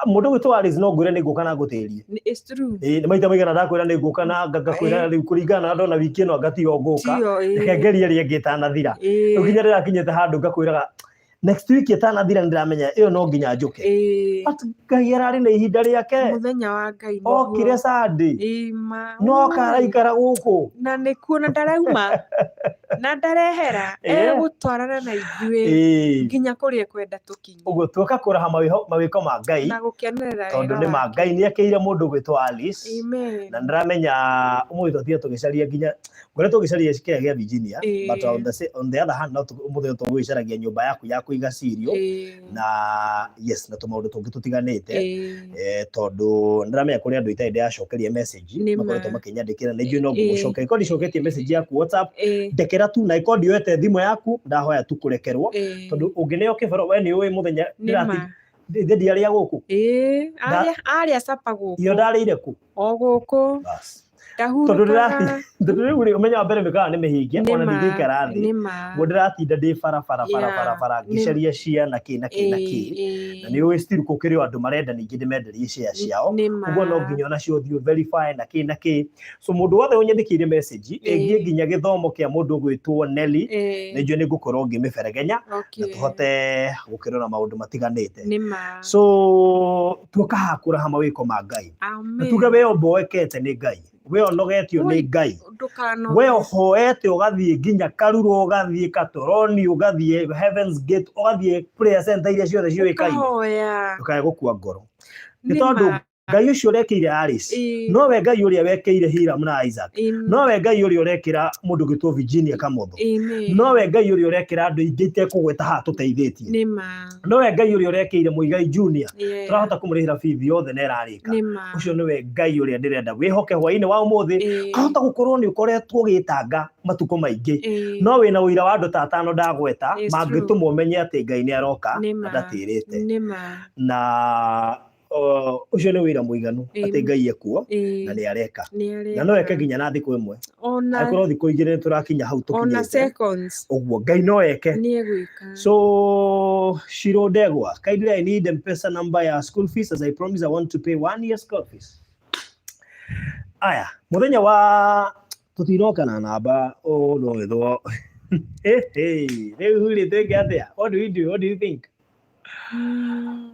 Mũndũ gwĩtwo Alice no ngwĩre nĩ ngũka na ngũtĩrie.
It's true.
Ĩĩ, nĩ maita maigana ndakwĩra nĩ ngũka na ngakwĩra rĩu kũringana na ndona wiki ĩno anga tiyo ngũka.
Tiyo, ĩĩ.
Reke ngerie ĩrĩa ĩngĩ ĩtanathira.
Ĩĩ.
Rĩu nginya rĩrakinyĩte handũ ngakwĩraga next week ĩtanathira nĩ ndĩramenya ĩyo no nginya njũke.
Ĩĩ.
But Ngai ararĩ na ihinda rĩake.
Mũthenya wa Ngai nĩguo.
Okire Sunday.
Ĩĩ, ma.
No karaikara gũkũ.
Na nĩkuo na ndarauma na ndarehera,
Ĩĩ.
egũtwarana na ithuĩ
Ĩĩ.
nginya kũrĩa ekwenda tũkinye.
Ũguo tuoka kũraha mawĩko ma Ngai,
na gũkenerera
tondũ
wega
nĩ ma
wake.
Ngai nĩ akĩire mũndũ gwĩtwo Alice.
Amen.
Na ndĩramenya ũmũthĩ twathiĩ tũgĩcaria nginya ngoretwo ngĩcaria kĩrĩa gĩa Virginia,
Ĩĩ.
but on the other hand no ũmũthĩ tũgũgĩcaragia nyũmba yaku ya kũiga cereal
Ĩĩ.
Na yes, na tũmaũndũ tũngĩ tũtiganĩte.
Ĩĩ.
Tondũ ndĩramenya kũrĩ andũ itarĩ ndĩracokeria message,
Nĩ ma.
makoretwo makĩnyandĩkĩra na ithuĩ no
Ĩĩ.
ngũgũcokeria. Korwo ndicoketie message yaku WhatsApp,
Ĩĩ.
ndekera tu, na ĩkorwo ndioete thimũ yaku, ndahoya tu kũrekerwo.
Ĩĩ.
Tondũ ũngĩneo kĩbaro, we nĩ ũĩ mũthenya
Nĩ ma.
Ndĩ ndiarĩa gũkũ.
Ĩĩ, arĩa capa gũkũ.
Iyo ndarĩire kũ?
O gũkũ.
Bas.
Ndahurũkaga.
Tondũ tondũ rĩu rĩ, ũmenyo wa mbere mĩkawa nĩ mĩhinge,
Nĩ
ona
ma,
ndingĩikara thĩ.
nĩ ma.
Ũguo ndĩratinda ndĩ bara, bara, bara, bara, bara,
Nĩ
ngĩcaria cia na kĩ, na kĩ, na
Ĩĩ,
kĩ.
ĩĩ.
Na nĩ ũĩ still gũkĩrĩ o andũ marenda ningĩ ndĩmenderie share ciao.
Nĩ ma.
Ũguo no nginya onacio ũthiĩ verify na kĩ, na kĩ. So mũndũ wothe ũnyandĩkĩire message,
Ĩĩ.
ĩgiĩ nginya gĩthomo kĩa mũndũ ũgwĩtwo Nelly,
Ĩĩ.
nĩ njũĩ nĩ ngũkorwo ngĩmĩberegenya, na tũhote gũkĩrora maũndũ matiganĩte.
Nĩ ma.
So tuoka haha kũraha mawĩko ma Ngai.
Amen.
Na tuge we ũmboekete nĩ Ngai, we ũnogetio nĩ
Oi,
Ngai,
ndũkanoge.
we ũhoete ũgathiĩ nginya Karura, ũgathiĩ Katoroni, ũgathiĩ Heaven's Gate, ũgathiĩ prayer center iria ciothe ciũĩkaine.
Ũkahoya.
Ndũkae gũkua ngoro. Nĩ
Nĩ
tondũ
ma.
Ngai ũcio ũrekĩire Alice,
Ĩĩ.
nowe Ngai ũrĩa wekĩire Hiram na Isaac,
Amen.
nowe Ngai ũrĩa ũrekĩra mũndũ ũgĩtwo Virginia Kamotho,
Amen.
nowe Ngai ũrĩa ũrekĩra andũ aingĩ itekũgweta haha tũteithĩtie,
Nĩ ma.
nowe Ngai ũrĩa ũrekĩire Muigai Junior,
Yeah.
tũrahota kũmũrĩhĩra bithi yothe na ĩrarĩka.
Nĩ ma.
Ũcio nĩwe Ngai ũrĩa ndĩrenda wĩhoke hwainĩ wa ũmũthĩ.
Ĩĩ.
Kahota gũkorwo nĩ ũkoretwo ũgĩtanga matukũ maingĩ,
Ĩĩ.
no wĩna ũira wa andũ ta atano ndagweta,
It's true.
mangĩtũma ũmenye atĩ Ngai nĩ aroka
Nĩ
na
ma.
ndatĩrĩte.
Nĩ ma.
Na ũcio nĩ wĩra mũiganu
Ĩĩ.
atĩ Ngai ekuo
Ĩĩ.
na nĩ areka.
Nĩ
Na no eke
areka.
nginya na thikũ ĩmwe.
Ona
Angĩkorwo thikũ igĩrĩ nĩ tũrakinya hau
ona
tũkinyĩte.
seconds.
Ũguo Ngai no eke.
Nĩ egwĩka.
So Shiro Ndegwa, kindly I need M-Pesa number ya school fees as I promise I want to pay 1 year school fees. Aya, mũthenya wa tũtinoka na namba no wĩthwo. Hey, rĩu rĩ twĩke atĩa? What do we do? What do you think?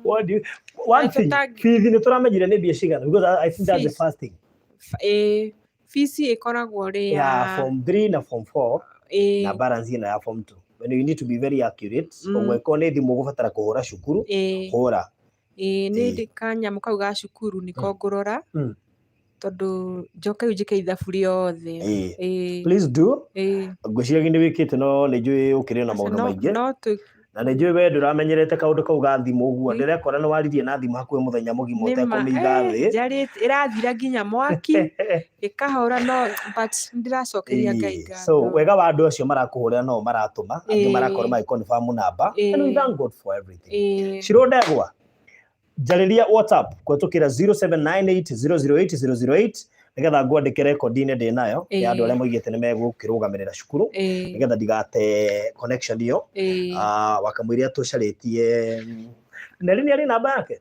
What do you, one
Reke
thing,
ta-
fees nĩ tũramenyire nĩ mbia cigana, because I think that's the
Fees.
first thing.
Ĩĩ, fees ĩkoragwo rĩ
Ya form 3 na form 4
Ĩĩ.
na balance ĩno ya form 2. When you need to be very accurate, ũguo ĩkorwo nĩ thimũ ũgũbatara kũhũra cukuru,
Ĩĩ.
hũra.
Ĩĩ, nĩ
Ĩĩ.
ndĩ kanyamũ kau ga cukuru nĩko ngũrora, tondũ njoke rĩu njĩke ithabu rĩothe.
Ĩĩ.
Ĩĩ.
Please do.
Ĩĩ.
Ngwĩciria nĩ wĩkĩte no nĩ njũĩ ũkĩrĩ na maũndũ
No,
maingĩ.
no
Na nĩ njũĩ we ndũramenyerete kaũndũ kau ga thimũ ũguo, ndĩrekora nĩ waririe na thimũ hakuhĩ mũthenya mũgima
Nĩ ma,
ũtekũmĩiga thĩ.
Njarĩtie, ĩrathira nginya mwaki, ĩkahora no but nĩndĩracokeria Ngai
Ĩĩ.
ngatho.
So wega wa andũ acio marakũhũrĩra no maratũma, angĩ marakorwo magĩ confirm namba. And we thank God for everything. Shiro Ndegwa, njarĩria WhatsApp kũhetũkĩra 0798008008 nĩgetha ngwandĩke rekondi-inĩ ndĩ nayo ya andũ arĩa moigĩte nĩ megũkĩrũgamĩrĩra cukuru nĩgetha ndigate connection ĩyo. Wakamũiria tũcarĩtie Neli nĩ arĩ namba yake?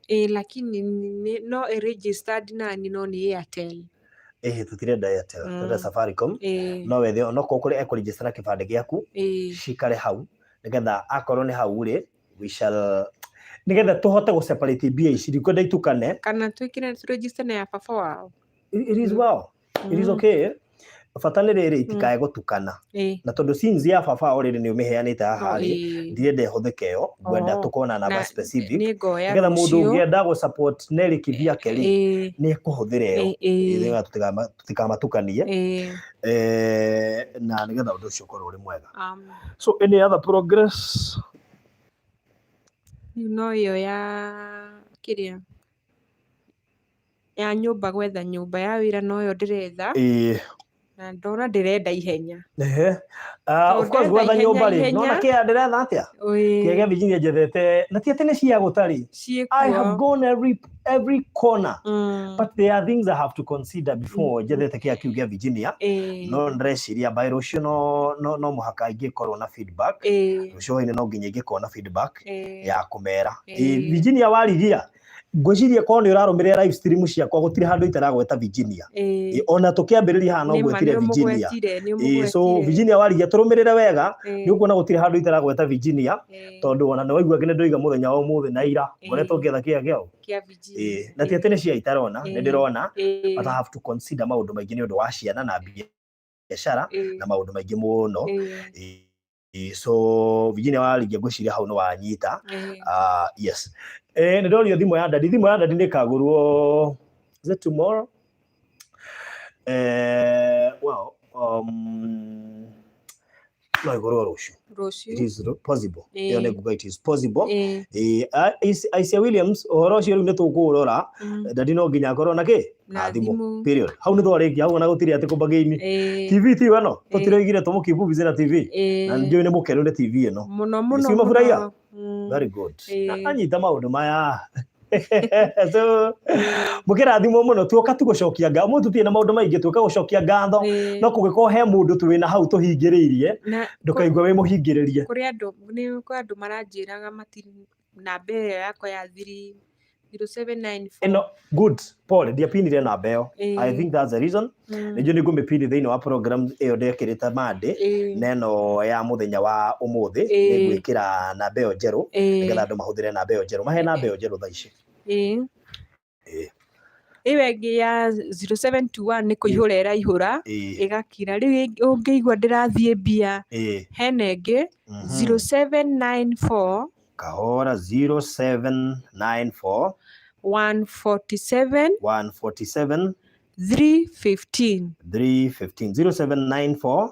Ĩĩ, lakini no ĩ registered nani no nĩ Airtel.
Ĩĩ, tũtirenda Airtel, tũrenda Safaricom. No wethe onokorwo kũrĩ ekũregister na kĩbandĩ gĩaku cikare hau nĩgetha akorwo nĩ hau rĩ, we shall nĩgetha tũhote gũ separate mbia ici, ndikwenda itukane.
Kana twĩkĩre register na ya baba wao.
It is well. It is okay. Bata nĩ rĩrĩ itikae gũtukana. Na tondũ since ya baba already nĩ ũmĩheanĩte haha rĩ, ndirenda ĩhũthĩke ĩyo, ngwenda tũkorwo na namba specific nĩgetha mũndũ ũngĩenda gũ support Nelly Kibiake rĩ, nĩ ekũhũthĩra ĩyo, nĩgetha tũtikamatukanie, na nĩgetha ũndũ ũcio ũkorwo ũrĩ mwega. So any other progress?
Rĩu no ĩyo ya kĩrĩa ya nyũmba, gwetha nyũmba ya wĩra noyo ndĩretha. Na ndona ndĩrenda ihenya.
Ehe. Of course
Ndĩrenda
gwetha
ihenya,
nyũmba rĩ,
ihenya.
nona kĩa ndĩretha atĩa? Kĩa gĩa Virginia njethete, na ti atĩ nĩ cia gũtarĩ. I have
Ciĩkuo.
gone every corner. But there are things I have to consider before njethete kĩa kĩu gĩa Virginia. No ndĩreciria by rũciũ no mũhaka ingĩkorwo na feedback. Rũciũ hwaĩ-inĩ no nginya ingĩkorwo na feedback ya kũmera. Virginia warigia, ngwĩciria korwo nĩ ũrarũmĩrĩra live stream ciakwa gũtirĩ handũ itaragweta Virginia. Ona tũkĩambĩrĩria haha no ngwetire Virginia. So Virginia warigia tũrũmĩrĩre wega, nĩ ũkuona gũtirĩ handũ itaragweta Virginia, tondũ ona nĩ waigua nginya ndoiga mũthenya wa ũmũthĩ na ira ngoretwo ngĩetha kĩĩa kĩao. Na ti atĩ nĩ cia itarona, nĩ ndĩrona, but I have to consider maũndũ maingĩ nĩ ũndũ wa ciana na biacara na maũndũ maingĩ mũno. So Virginia warigia ngwĩciria hau nĩ wanyita. Yes. Nĩ ndorio thimũ ya dadi, thimũ ya dadi nĩ ĩkagũrwo, is it tomorrow? Well, no ĩgũrwo rũciũ.
Rũciũ.
It is possible. Ĩyo nĩ nguga it is possible. Aisia Williams, ũhoro ũcio rĩu nĩ tũkũũrora. Dadi no nginya akorwo na kĩ?
Na thimũ.
Period. Hau nĩ twarĩkia, hau ona gũtirĩ atĩ kũmbagĩini. TV ti ĩno, tũtiroigire tũmũkeep busy na TV. Na njũĩ nĩ mũkenu nĩ TV ĩno.
Mũno, mũno,
Si umefurahia?
mũno.
Very good. Na anyita maũndũ maya. So, mũkĩrathimwo mũno, tuoka tu gũcokia ngatho. Ũmũthĩ tũtirĩ na maũndũ maingĩ, tuoka gũcokia ngatho. No kũngĩkorwo he mũndũ twĩna hau tũhingĩrĩirie, ndũkaigua wĩ mũhingĩrĩrie.
Kũrĩ andũ, nĩ kũrĩ andũ maranjĩraga mati namba ĩyo yakwa ya thiri 0794.
Ĩno, good. Paul, ndiapinire namba ĩyo. I think that's the reason. Nĩnjũĩ nĩ ngũmĩpini thĩinĩ wa program ĩyo ndekĩrĩte Monday, na ĩno ya mũthenya wa ũmũthĩ, nĩ ngwĩkĩra namba ĩyo njerũ, nĩgetha andũ mahũthĩre namba ĩyo njerũ. Mahe namba ĩyo njerũ thaa ici.
Ĩyo ĩngĩ ya 0721 nĩ kũihũra ĩraihũra, ĩgakira. Rĩu ũngĩigua ndĩrathiĩ mbia, hena ĩngĩ, 0794
Kahora 0794
147
147
315.
315. 0794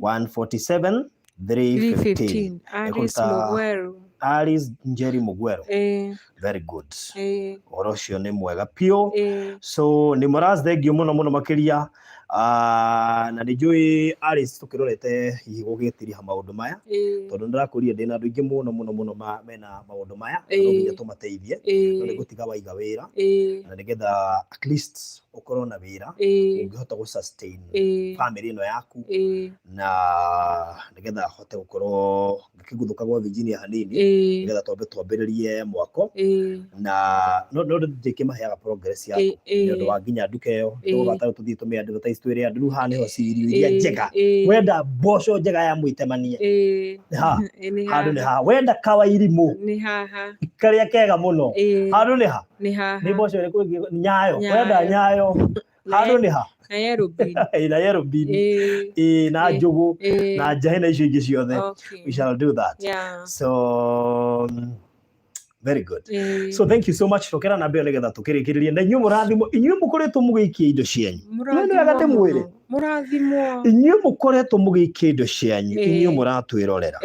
147 315.
315. Alice
Ekuruta
Mugweru.
Alice Njeri Mugweru. Very good. Ũhoro ũcio nĩ mwega piũ. So nĩ mũras thengiũ mũno mũno makĩria. Na nĩ njũĩ Alice tũkĩrorete hihi gũgĩtiriha maũndũ maya, tondũ nĩndĩrakũria ndĩna andũ aingĩ mũno mũno mũno mena maũndũ maya, no nginya tũmateithie. No nĩ ngũtiga waiga wĩra, na nĩgetha at least ũkorwo na wĩra ũngĩhota gũ sustain family ĩno yaku, na nĩgetha hote gũkorwo ngĩkĩguthũka gwa Virginia hanini, nĩgetha twambe twambĩrĩrie mwako, na no ndĩkĩmaheaga progress yaku nĩ ũndũ wa nginya nduka ĩyo. Tũgũbatara tũthiĩ tũmĩ advertise twĩre andũ rĩu haha nĩho ci irio iria njega. Wenda mboco njega ya mwĩtemanie, nĩ haha.
Nĩ
Handũ nĩ
haha.
haha. Wenda kawairimũ
Nĩ haha.
karĩa kega mũno, handũ nĩ ha?
Nĩ haha.
Nĩ mboco ĩrĩkũ ĩngĩ? Nyayo. Wenda
Nyayo.
nyayo, handũ nĩ ha?
Na yellow bean.
Na yellow bean. Na njũgũ, na njahĩ na icio ingĩ ciothe. We shall do that. So very good. So thank you so much. Tũkĩra namba ĩyo nĩgetha tũkĩrĩkĩrĩrie. Na inyuĩ mũrathimwo, inyuĩ mũkoretwo mũgĩikia indo cianyu.
Mũrathimwo
Nĩ wega ndĩmwĩre.
mũno. Mũrathimwo.
Inyuĩ mũkoretwo mũgĩikia indo cianyu, inyuĩ mũratwĩrorera.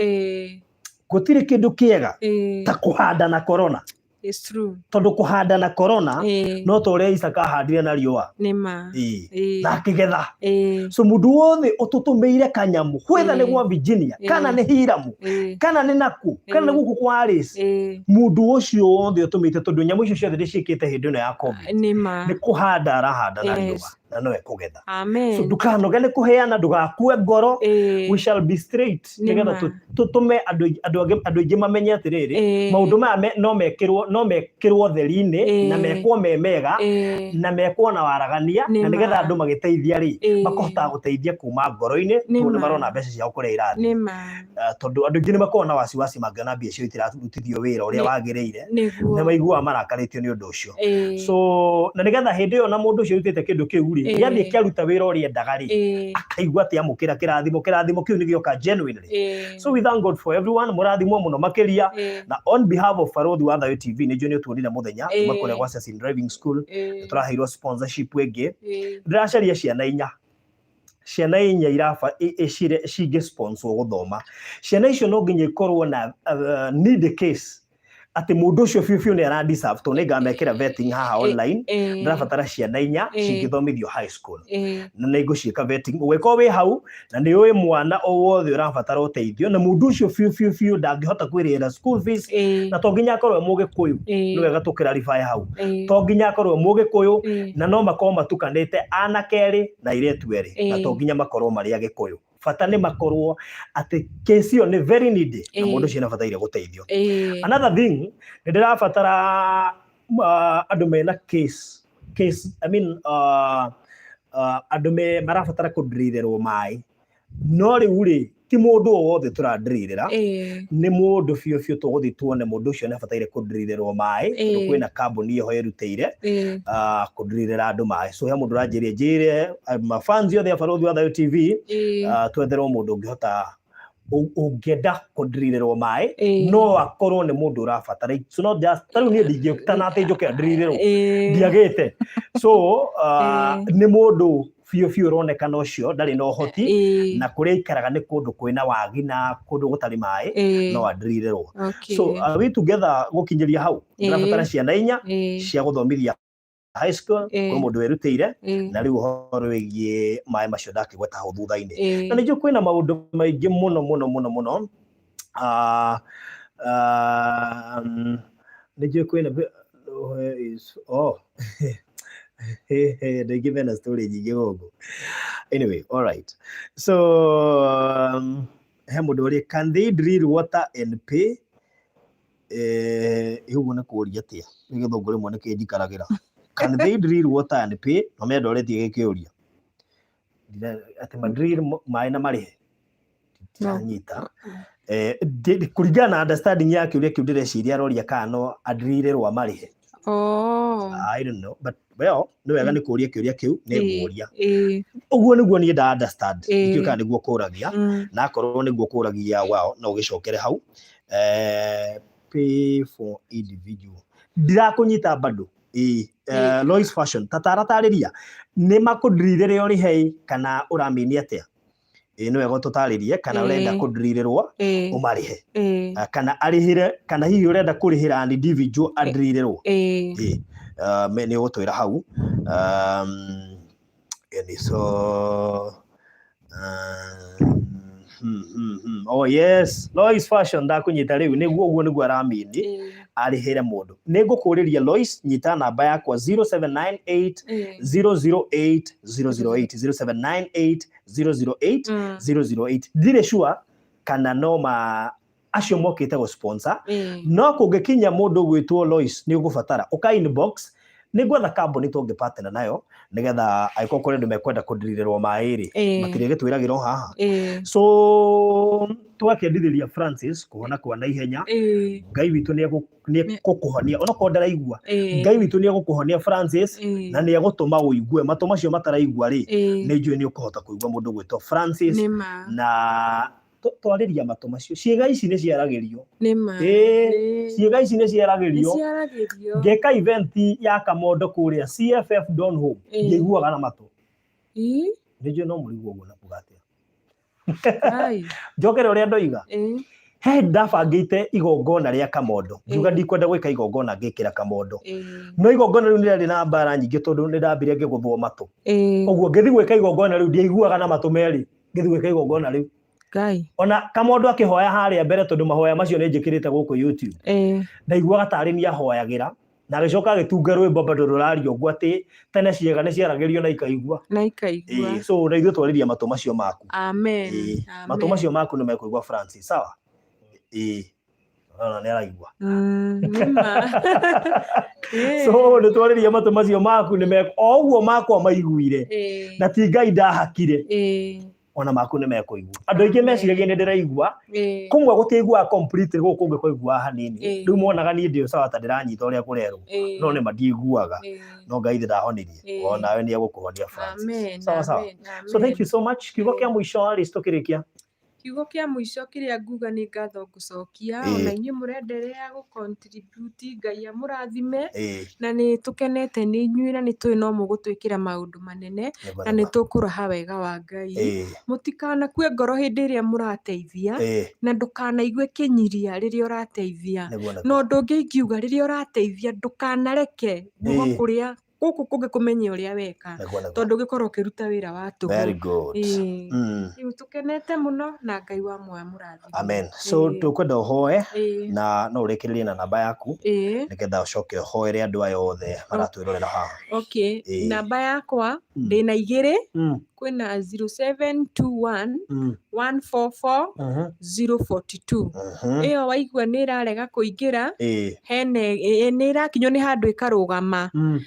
Gũtirĩ kĩndũ kĩega ta kũhanda na corona.
It's true.
Tondũ kũhanda na corona no ta ũrĩa Isaka ahandire na riũa.
Nĩ ma.
Na akĩgetha. So mũndũ wothe ũtũtũmĩire kanyamũ, whether nĩ gwa Virginia, kana nĩ Hiramu, kana nĩ naku, kana nĩ gũkũ kwa Alice, mũndũ ũcio wothe ũtũmĩte, tondũ nyamũ icio ciothe ndĩciĩkĩte hĩndĩ ĩno ya COVID,
Nĩ ma.
nĩ kũhanda arahanda na riũa na no ekũgetha.
Amen.
So ndũkanoge nĩ kũheana, ndũgakue ngoro. We shall be straight
Nĩ
nĩgetha
ma.
Tũtũme andũ aingĩ mamenye atĩrĩrĩ, maũndũ maya no mekĩrwo theri-inĩ na mekwo me mega na mekwo na waragania
Nĩ
na nĩgetha
ma.
andũ magĩteithia rĩ, makohotaga gũteithia kuma ngoro-inĩ, tondũ nĩ marona mbeca ciao kũrĩa irathiĩ.
Nĩ ma.
Tondũ andũ aingĩ nĩ makoragwo na wasiwasi mangĩona mbia icio itirarutithio wĩra ũrĩa wagĩrĩire, nĩ maiguaga marakarĩtio nĩ ũndũ ũcio. So na nĩgetha hĩndĩ ĩyo na mũndũ ũcio ũrutĩte kĩndũ kĩu rĩ, gĩathiĩ kĩaruta wĩra ũrĩa endaga rĩ, akaigua atĩ amũkĩra kĩrathimo, kĩrathimo kĩu nĩ gĩoka genuinely. So we thank God for everyone. Mũrathimwo mũno makĩria. Na on behalf of Barothi wa Thayo TV, nĩ njũĩ nĩ ũtuonire mũthenya kuma kũrĩa gwa Cecil Driving School. Nĩ tũraheirwo sponsorship ĩngĩ. Ndĩracaria ciana inya, ciana inya iraba cingĩ sponsor gũthoma. Ciana icio no nginya ikorwo na need case atĩ mũndũ ũcio biũ biũ nĩ ara deserve, tondũ nĩ ngamekĩra vetting haha online. Ndĩrabatara ciana inya cingĩthomithio high school, na nĩ ngũciĩka vetting. Ũgĩkorwo wĩ hau na nĩ ũĩ mwana o wothe ũrabatara ũteithio na mũndũ ũcio biũ biũ biũ ndangĩhota kwĩrĩhĩra school fees, na to nginya akorwo e mũgĩkũyũ. Nĩ wega tũkĩrarify hau, to nginya akorwo e mũgĩkũyũ, na no makorwo matukanĩte, anake erĩ na airĩtu erĩ, na to nginya makorwo marĩ agĩkũyũ. Bata nĩ makorwo atĩ case ĩyo nĩ very needy na mũndũ ũcio nĩ abataire gũteithio. Another thing, nĩ ndĩrabatara andũ mena case, I mean, andũ me marabatara kũndĩrĩrwo maĩ, no rĩu rĩ, ti mũndũ o wothe tũrandĩrĩra, nĩ mũndũ biũ biũ tũgũthiĩ tuone mũndũ ũcio nĩ abataire kũndĩrĩrwo maĩ, tondũ kwĩna kambuni ĩho ĩrutĩire kũndĩrĩra andũ maĩ. So he mũndũ ũranjĩria njĩre mafans othe a Barothi wa Thayo TV twetherwo mũndũ ũngĩhota, ũngĩenda kũndĩrĩrwo maĩ, no akorwo nĩ mũndũ ũrabatara. It's not just ta rĩu niĩ ndingĩũkĩta atĩ njũke ndĩrĩrĩrwo, ndiagĩte. So nĩ mũndũ biũ biũ ũronekana ũcio ndarĩ na ũhoti, na kũrĩa aikaraga nĩ kũndũ kwĩna wagi na kũndũ gũtarĩ maĩ, no andĩrĩrĩrwo. So we together gũkinyĩria hau, ndĩrabatara ciana inya cia gũthomithia high school, kwĩ mũndũ wĩrutĩire, na rĩu ũhoro wĩgiĩ maĩ macio ndakĩgweta hau thutha-inĩ. Na nĩnjũĩ kwĩna maũndũ maingĩ mũno mũno mũno mũno. Nĩnjũĩ kwĩna where is, oh, andũ aingĩ mena story nyingĩ gũkũ. Anyway, all right, so he mũndũ ũrĩa, "Can they drill water and pay?" Ũguo nĩ kũũria atĩa? Nĩ gĩthũngũ rĩmwe nĩ kĩnjikaragĩra. "Can they drill water and pay?" No mendoretie gĩkĩũria atĩ madrill maĩ na marĩhe, ndiranyita. Kũringana na understanding ya kĩũria kĩu, ndĩreciria aroria kana no adrillĩrwo marĩhe.
Oh.
I don't know, but well, nĩ wega nĩ kũũria kĩũria kĩu, nĩ ngũria. Ũguo nĩguo niĩ nda understand. Ndikĩũĩ kana nĩguo kũragia, na akorwo nĩguo kũragia, wao no ũgĩcokere hau. Pay for individual, ndirakũnyita bado. Ĩĩ, Lois Fashion, tataratarĩria nĩ makũndrirĩre ũrĩhe kana ũramini atĩa? Ĩĩ, nĩ wega ũtũtarĩrie kana ũrenda kũndrirĩrwo ũmarĩhe, kana arĩhĩre, kana hihi ũrenda kũrĩhĩra an individual andrirĩrwo. Ĩĩ, nĩ ũgũtwĩra hau. Yani so oh yes, Lois Fashion, ndakunyita rĩu. Nĩguo, ũguo nĩguo aramini, arĩhĩre mũndũ. Nĩ ngũkũrĩria Lois, nyita namba yakwa 0798 008 008, 0798 008 008. Ndirĩ sure kana no ma acio mokĩte gũ sponsor, no kũngĩkinya mũndũ gwĩtwo Lois nĩ ũgũbatara ũka inbox, nĩ gwetha kambuni tũngĩ partner nayo, nĩgetha angĩkorwo kũrĩ andũ mekwenda kũndirirĩrwo maĩ rĩ, matirĩgĩtwĩragĩra o haha. So tũgakĩendithĩria Francis kũhona kwa naihenya. Ngai witũ nĩ egũkũhonia onokorwo ndaraigua. Ngai witũ nĩ egũkũhonia, Francis, na nĩ egũtũma ũigue matũ macio mataraigua rĩ. Nĩ njũĩ nĩ ũkũhota kũigua, mũndũ gwĩtwo Francis.
Nĩ ma.
Na twarĩria matũ macio, ciĩga ici nĩ ciaragĩrio.
Nĩ ma.
Ciĩga ici nĩ
Nĩ
ciaragĩrio.
ciaragĩrio.
Ngĩka event ya Kamondo kũrĩa CFF Donholm, ngĩiguaga na matũ. Nĩ njũĩ no mũrigwo ũguo na kuga atĩa.
Ai.
Njokere ũrĩa ndoiga. He ndabangĩte igongona rĩa kamondo, ngiuga
Ĩĩ.
ndikwenda gwĩka igongona ngĩkĩra kamondo.
Ĩĩ.
No igongona rĩu nĩrĩarĩ na mbara nyingĩ tondũ nĩ ndambire ngĩgũthwo matũ.
Ĩĩ.
Ũguo ngĩthiĩ gwĩka igongona rĩu ndiaiguaga na matũ merĩ ngĩthiĩ gwĩka igongona rĩu.
Ngai.
Ona kamondo akĩhoya harĩa mbere tondũ mahoya macio nĩ njĩkĩrĩte gũkũ YouTube.
Ĩĩ.
Ndaiguaga tarĩ niĩ ahoyagĩra na agĩcoka agĩtunga rwĩmbo bado rũraria ũguo atĩ tene ciĩga nĩ ciaragĩrio na ikaigua.
Na ikaigua.
Ĩĩ, so na ithuĩ twarĩria matũ macio maku.
Amen.
Ĩĩ, matũ
Amen.
macio maku nĩ mekũigua Francis, sawa? Ĩĩ. Ona nĩ araigua.
Nĩma. Ĩĩ.
So nĩ twarĩria matũ macio maku nĩ mek o ũguo makwa maiguire
Ĩĩ.
na ti Ngai ndahakire
Ĩĩ.
ona maku nĩ mekũigua. Andũ aingĩ meciragia nĩ ndĩraigua,
Ĩĩ.
kũmwe gũtiaiguaga completely gũkũ kũngĩ kwaiguaga hanini.
Ĩĩ.
Rĩu monaga niĩ ndĩ sawa ta ndĩranyita ũrĩa kũrerwo,
Ĩĩ.
no nĩ mandiiguaga.
Ĩĩ.
No Ngai thĩ ndahonirie,
Ĩĩ.
o nawe nĩ egũkũhonia Francis.
Amen.
Sawa sawa.
Amen.
So thank
Amen.
you so much. Kiugo kĩa mũico Alice tũkĩrĩkia.
Kiugo kĩa mũico kĩrĩa nguga nĩ ngatho ngũcokia,
Ĩĩ.
ona inyuĩ mũrenderea gũ contribute, Ngai amũrathime,
Ĩĩ.
na nĩ tũkenete nĩ inyuĩ na nĩ tũĩ no mũgũtwĩkĩra maũndũ manene,
Nĩguo
na nĩ
nĩguo.
tũkũraha wega wa Ngai.
Ĩĩ.
Mũtikanakue ngoro hĩndĩ ĩrĩa mũrateithia,
Ĩĩ.
na ndũkanaigue kĩnyiria rĩrĩa ũrateithia.
Nĩguo
Na
nĩguo.
ũndũ ũngĩ ingiuga rĩrĩa ũrateithia ndũkanareke guoko
Ĩĩ.
kũrĩa gũkũ kũngĩ kũmenye ũrĩa weka,
Nĩguo nĩguo.
tondũ ũngĩkorwo ũkĩruta wĩra wa tũhũ.
Very good.
Ĩĩ.
Mm.
Rĩu tũkenete mũno na Ngai wa muoyo amũrathime.
Amen. So
Ĩĩ.
tũkwenda ũhoe
Ĩĩ.
na no ũrĩkĩrĩrie na namba yaku
Ĩĩ.
nĩgetha ũcoke ũhoere andũ aya othe maratwĩrorera haha.
Okay.
Ĩĩ.
Namba yakwa
Mm.
ndĩna igĩrĩ,
Mm.
kwĩna 0721
Mm.
144
Mhm.
042.
Mhm.
Ĩyo waigua nĩ ĩrarega kũingĩra,
Ĩĩ.
hena nĩ ĩrakinywo nĩ handũ ĩkarũgama.
Mm.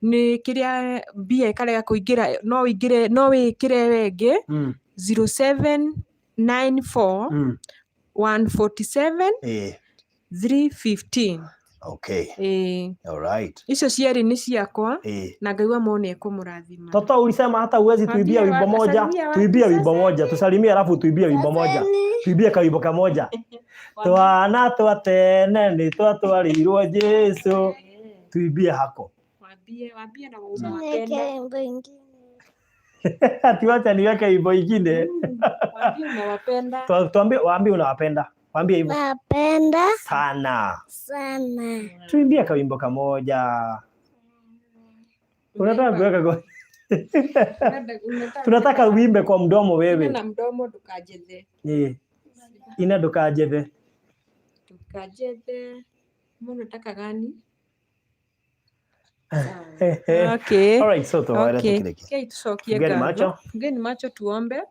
Nĩ kĩrĩa mbia ĩkarega kũingĩra, no ũingĩre, no wĩkĩre ĩyo ĩngĩ
Mm.
0794
Mm.
147
Ĩĩ.
315.
Okay.
Ĩĩ.
All right.
Icio cierĩ nĩ ciakwa
Ĩĩ.
na Ngai wa muoyo nĩ ekũmũrathima.
Toto ulisema hata huwezi tuibia
Waambie
wimbo moja,
salimia watu
tuibie wimbo
sasa.
moja, tusalimie alafu tuibie wimbo moja. Tuibie kawimbo kamoja. Twana twa tene nĩ twatwarirwo Jesu. Tuibie hako.
Waambie waambie na
Niweke
unawapenda.
wimbo ingine.
Ati wacha niweke wimbo ingine.
Waambie unawapenda.
Tuambie, waambie unawapenda. Waambie hivyo
Napenda
sana.
sana.
Tuimbie kawimbo kamoja. Unataka kuweka kwa... Tunataka uimbe kwa mdomo wewe.
Na mdomo ndukanjethe.
Ĩĩ. Ina ndukanjethe.
Ndukanjethe. Mbona unataka gani? Okay.
All right, so tuhoere
Okay.
tukĩrĩkia.
Rekei tucokie
Fungeni
ngatho.
macho.
Fungeni macho tuombe.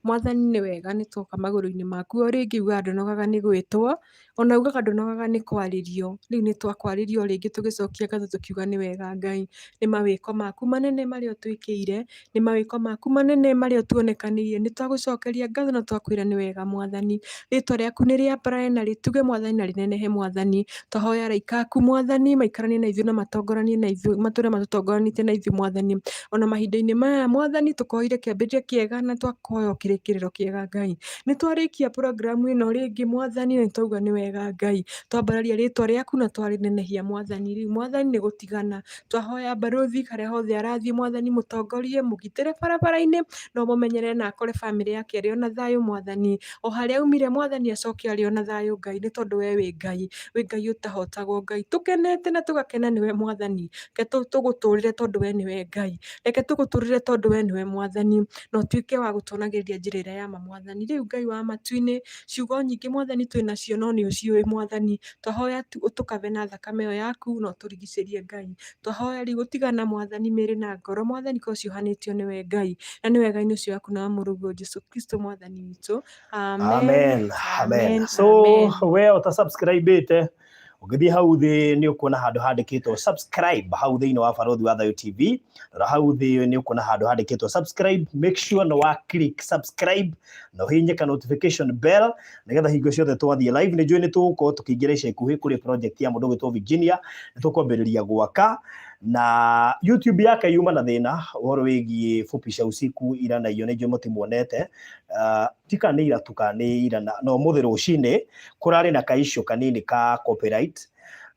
Mwathani nĩ wega nĩ twoka magũrũ-inĩ maku o rĩngĩ ugaga ndũnogaga nĩ gwĩtwo, ona ugaga ndũnogaga nĩ kwarĩrio. Rĩu nĩ twakwarĩrio rĩngĩ tũgĩcokia ngatho tũkiuga nĩ wega Ngai. Nĩ mawĩko maku manene marĩa ũtwĩkĩire, nĩ mawĩko maku manene marĩa ũtuonekanĩire. Nĩ twagũcokeria ngatho na twakwĩra nĩ wega Mwathani. Rĩtwa rĩaku nĩ rĩambarare na rĩtuge Mwathani na rĩnenehe Mwathani. Twahoya araika aku Mwathani maikaranie na ithuĩ na matongoranie na ithuĩ, matũre matũtongoranĩtie na ithuĩ Mwathani. Ona mahinda-inĩ maya Mwathani tũkoire kĩambĩrĩria kĩega na twakoya kĩrĩkĩrĩro kĩega Ngai. Nĩ twarĩkia programu ĩno rĩngĩ Mwathani na nĩ twauga nĩ wega Ngai. Twambararia rĩtwa rĩaku na twarĩnenehia Mwathani. Rĩu Mwathani nĩ gũtigana. Twahoya barũthi harĩa hothe arathiĩ Mwathani mũtongorie, mũgitĩre barabara-inĩ na ũmũmenyerere na akore bamĩrĩ yake ĩrĩ ona thayũ Mwathani. O harĩa aumire Mwathani acoke arĩ ona thayũ Ngai nĩ tondũ we wĩ Ngai, wĩ Ngai ũtahotagwo Ngai. Tũkenete na tũgakena nĩwe Mwathani. Reke tũgũtũrĩre tondũ we nĩwe Ngai. Reke tũgũtũrĩre tondũ we nĩwe Mwathani na ũtuĩke wa gũtuonagĩrĩria njĩra ĩrĩa ya ma Mwathani. Rĩu Ngai wa matu-inĩ, ciugo nyingĩ Mwathani twĩ nacio no nĩ ũciũĩ Mwathani. Twahoya tu ũtũkabe na thakame ĩyo yaku na ũtũrigicĩrie Ngai. Twahoya rĩu gũtigana Mwathani mĩĩrĩ na ngoro Mwathani korwo ciohanĩtio nĩwe Ngai na nĩ wega-inĩ ũcio waku na wa mũrũguo Jesũ Kristo Mwathani witũ. Amen.
Amen. Amen.
Amen.
So
Amen.
we ũtasubscribĩte ũngĩthiĩ hau thĩ nĩ ũkuona handũ handĩkĩtwo subscribe hau thĩinĩ wa Barũthi wa Thayũ TV. Rora hau thĩ nĩ ũkuona handũ handĩkĩtwo subscribe, make sure nĩ wa click subscribe na ũhihinye ka notification bell nĩgetha hingo ciothe twathiĩ live. Nĩ njũĩ nĩ tũgũkorwo tũkĩingĩra ica ikuhĩ kũrĩ project ya mũndũ ũgwĩtwo Virginia, nĩ tũkwambĩrĩria gwaka na YouTube yake yuma na thĩna ũhoro wĩgiĩ fupisha usiku ira na iyo nĩ njũĩ mũtimuonete. Tika nĩ ira tu kana nĩ ira na no ũmũthĩ rũcinĩ kũrarĩ na kaissue kanini ka copyright,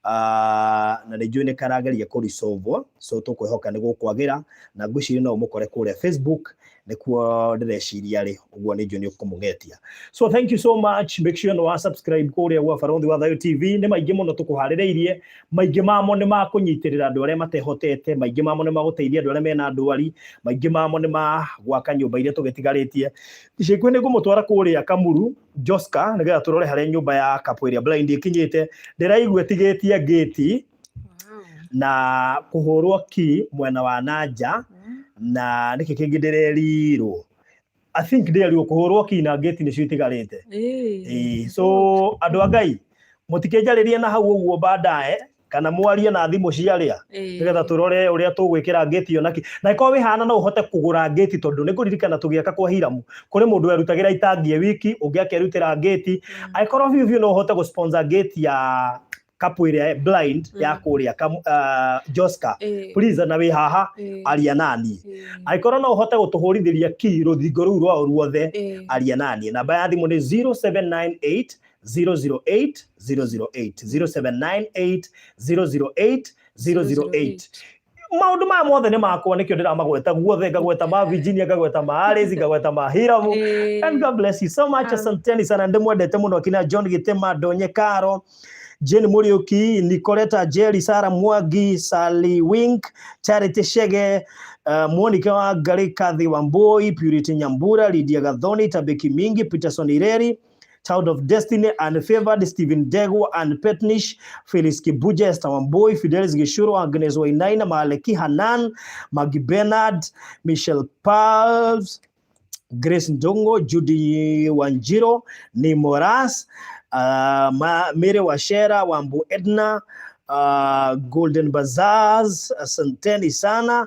na nĩ njũĩ nĩ karageria kũ resolve, so tũkwĩhoka nĩ gũkwagĩra na ngwĩciria no ũmũkore kũrĩa Facebook Nĩkuo ndĩreciria rĩ, ũguo nĩ njũĩ nĩ ũkũmũng'etia. So thank you so much. Make sure nĩ wa subscribe kũrĩa gwa Barũthi wa Thayũ TV. Nĩ maingĩ mũno tũkũharĩrĩirie, maingĩ mamo nĩ ma kũnyitĩrĩra andũ arĩa matehotete, maingĩ mamo nĩ ma gũteithia andũ arĩa mena ndwari, maingĩ mamo nĩ ma gwaka nyũmba iria tũgĩtigarĩtie. Ica ikuhĩ nĩ ngũmũtwara kũrĩa Kamuru Joska nĩgetha tũrore harĩa nyũmba ya couple ĩrĩa blind ĩkinyĩte. Ndĩraigua ĩtigĩtie ngĩti na kũhũrwo ki mwena wa na nja, na nĩkĩ kĩngĩ ndĩrerirwo? I think ndĩrerirwo kũhũrwo ki na ngĩti nĩcio itigarĩte. Ĩĩ, so andũ a Ngai, mũtikĩnjarĩrie na hau ũguo baadaye, kana mwarie na thimũ ciarĩa, nĩgetha tũrore ũrĩa tũgwĩkĩra ngĩti ĩyo naki. Na ĩkorwo wĩhana no ũhote kũgũra ngĩti, tondũ nĩ ngũririkana tũgĩaka kwa Hiramu kũrĩ mũndũ werutagĩra itangi e wiki, ũngĩ akerutĩra ngĩti. Angĩkorwo biũ biũ no ũhote gũ sponsor ngĩti ya couple ĩrĩa blind ya kũrĩa Joska, please, na wĩ haha, aria naniĩ. Angĩkorwo no ũhote gũtũhũrithĩria ki rũthingo rũu rwao ruothe, aria naniĩ. Namba ya thimũ nĩ 0798 008 008, 0798 008 008. Maũndũ maya mothe nĩ makwa, nĩkĩo ndĩramagweta guothe, ngagweta ma Virginia, ngagweta ma Alice, ngagweta ma Hiramu. And God bless you so much. Asanteni sana, ndĩmwendete mũno. Akina John Gitema, Donye Karo, Jane Muriuki, Nicoleta Jerry, Sarah Mwangi, Sally Wink, Charity Shege, Monica Wangari, Kathy Wambui, Purity Nyambura, Lydia Gathoni, Tabiki Mingi, Peterson Ireri, Child of Destiny and Favored, Stephen Degwa and Petnish, Felix Kibuja, Esther Wambui, Fidelis Gishuro, Agnes Wainaina, Maleki Hanan, Maggie Bernard, Michelle Pals, Grace Ndongo, Judy Wanjiro, Nimoras, Mary Washera, Wambu Edna, Golden Bazaars, asanteni sana.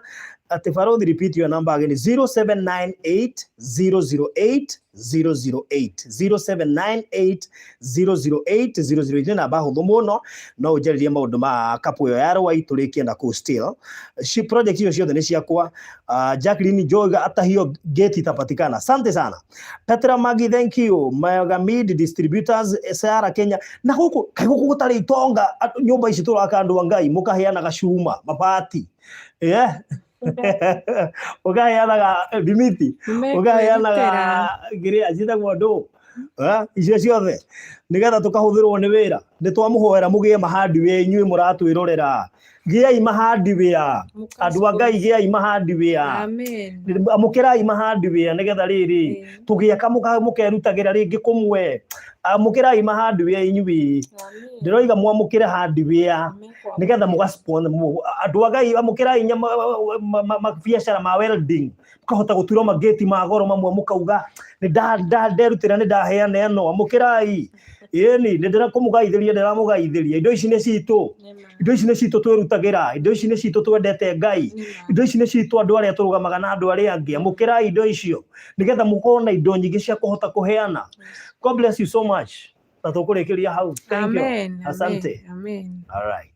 Ati Farodhi, repeat your number again. 0798 008 008, 0798 008 008. Nĩ namba hũthũ mũno, no ũnjarĩrie maũndũ ma couple ĩyo ya Rwai tũrĩkie na kũu. Still shi project hiyo ciothe nĩ ciakwa. Jacqueline Joga, hata hiyo gate itapatikana. Asante sana. Petra Magi, thank you. Magamid Distributors, Sahara Kenya. Na gũkũ kaĩ gũkũ gũtarĩ itonga? Nyũmba ici tũraka, andũ a Ngai, mũkaheanaga cuma, mabati, yeah, ũkaheanaga thimiti, ũkaheanaga kĩrĩa ciĩtagwo ndũ. Eh, icio ciothe nĩgetha tũkahũthĩrwo nĩ wĩra. Nĩ twamũhoera mũgĩe mahardware. Inyuĩ mũratwĩrorera, gĩai mahardware. Andũ a Ngai, gĩai mahardware.
Amen.
Amũkĩrai mahardware nĩgetha rĩrĩ tũgĩaka mũkerutagĩra rĩngĩ kũmwe. Amũkĩrai mahardware inyuĩ. Ndĩroiga mwamũkĩre hardware nĩgetha mũgasponsor andũ a Ngai. Amũkĩrai nyama mabiacara ma welding, mũkahota gũtura magĩti ma goro mamwe, mũkauga nĩ nderutĩra, nĩ ndaheana ĩno. Amũkĩrai. Ĩni nĩ ndĩrakũmũgaithĩria, ndĩramũgaithĩria. Indo ici nĩ citũ, indo ici nĩ citũ twĩrutagĩra, indo ici nĩ citũ twendete Ngai, indo ici nĩ citũ andũ arĩa tũrũgamaga na andũ arĩa angĩ. Amũkĩrai indo icio nĩgetha mũkorwo na indo nyingĩ cia kũhota kũheana. God bless you so much, na tũkũrĩkĩria hau. Thank you.
Amen.
Asante.
Amen.
All right.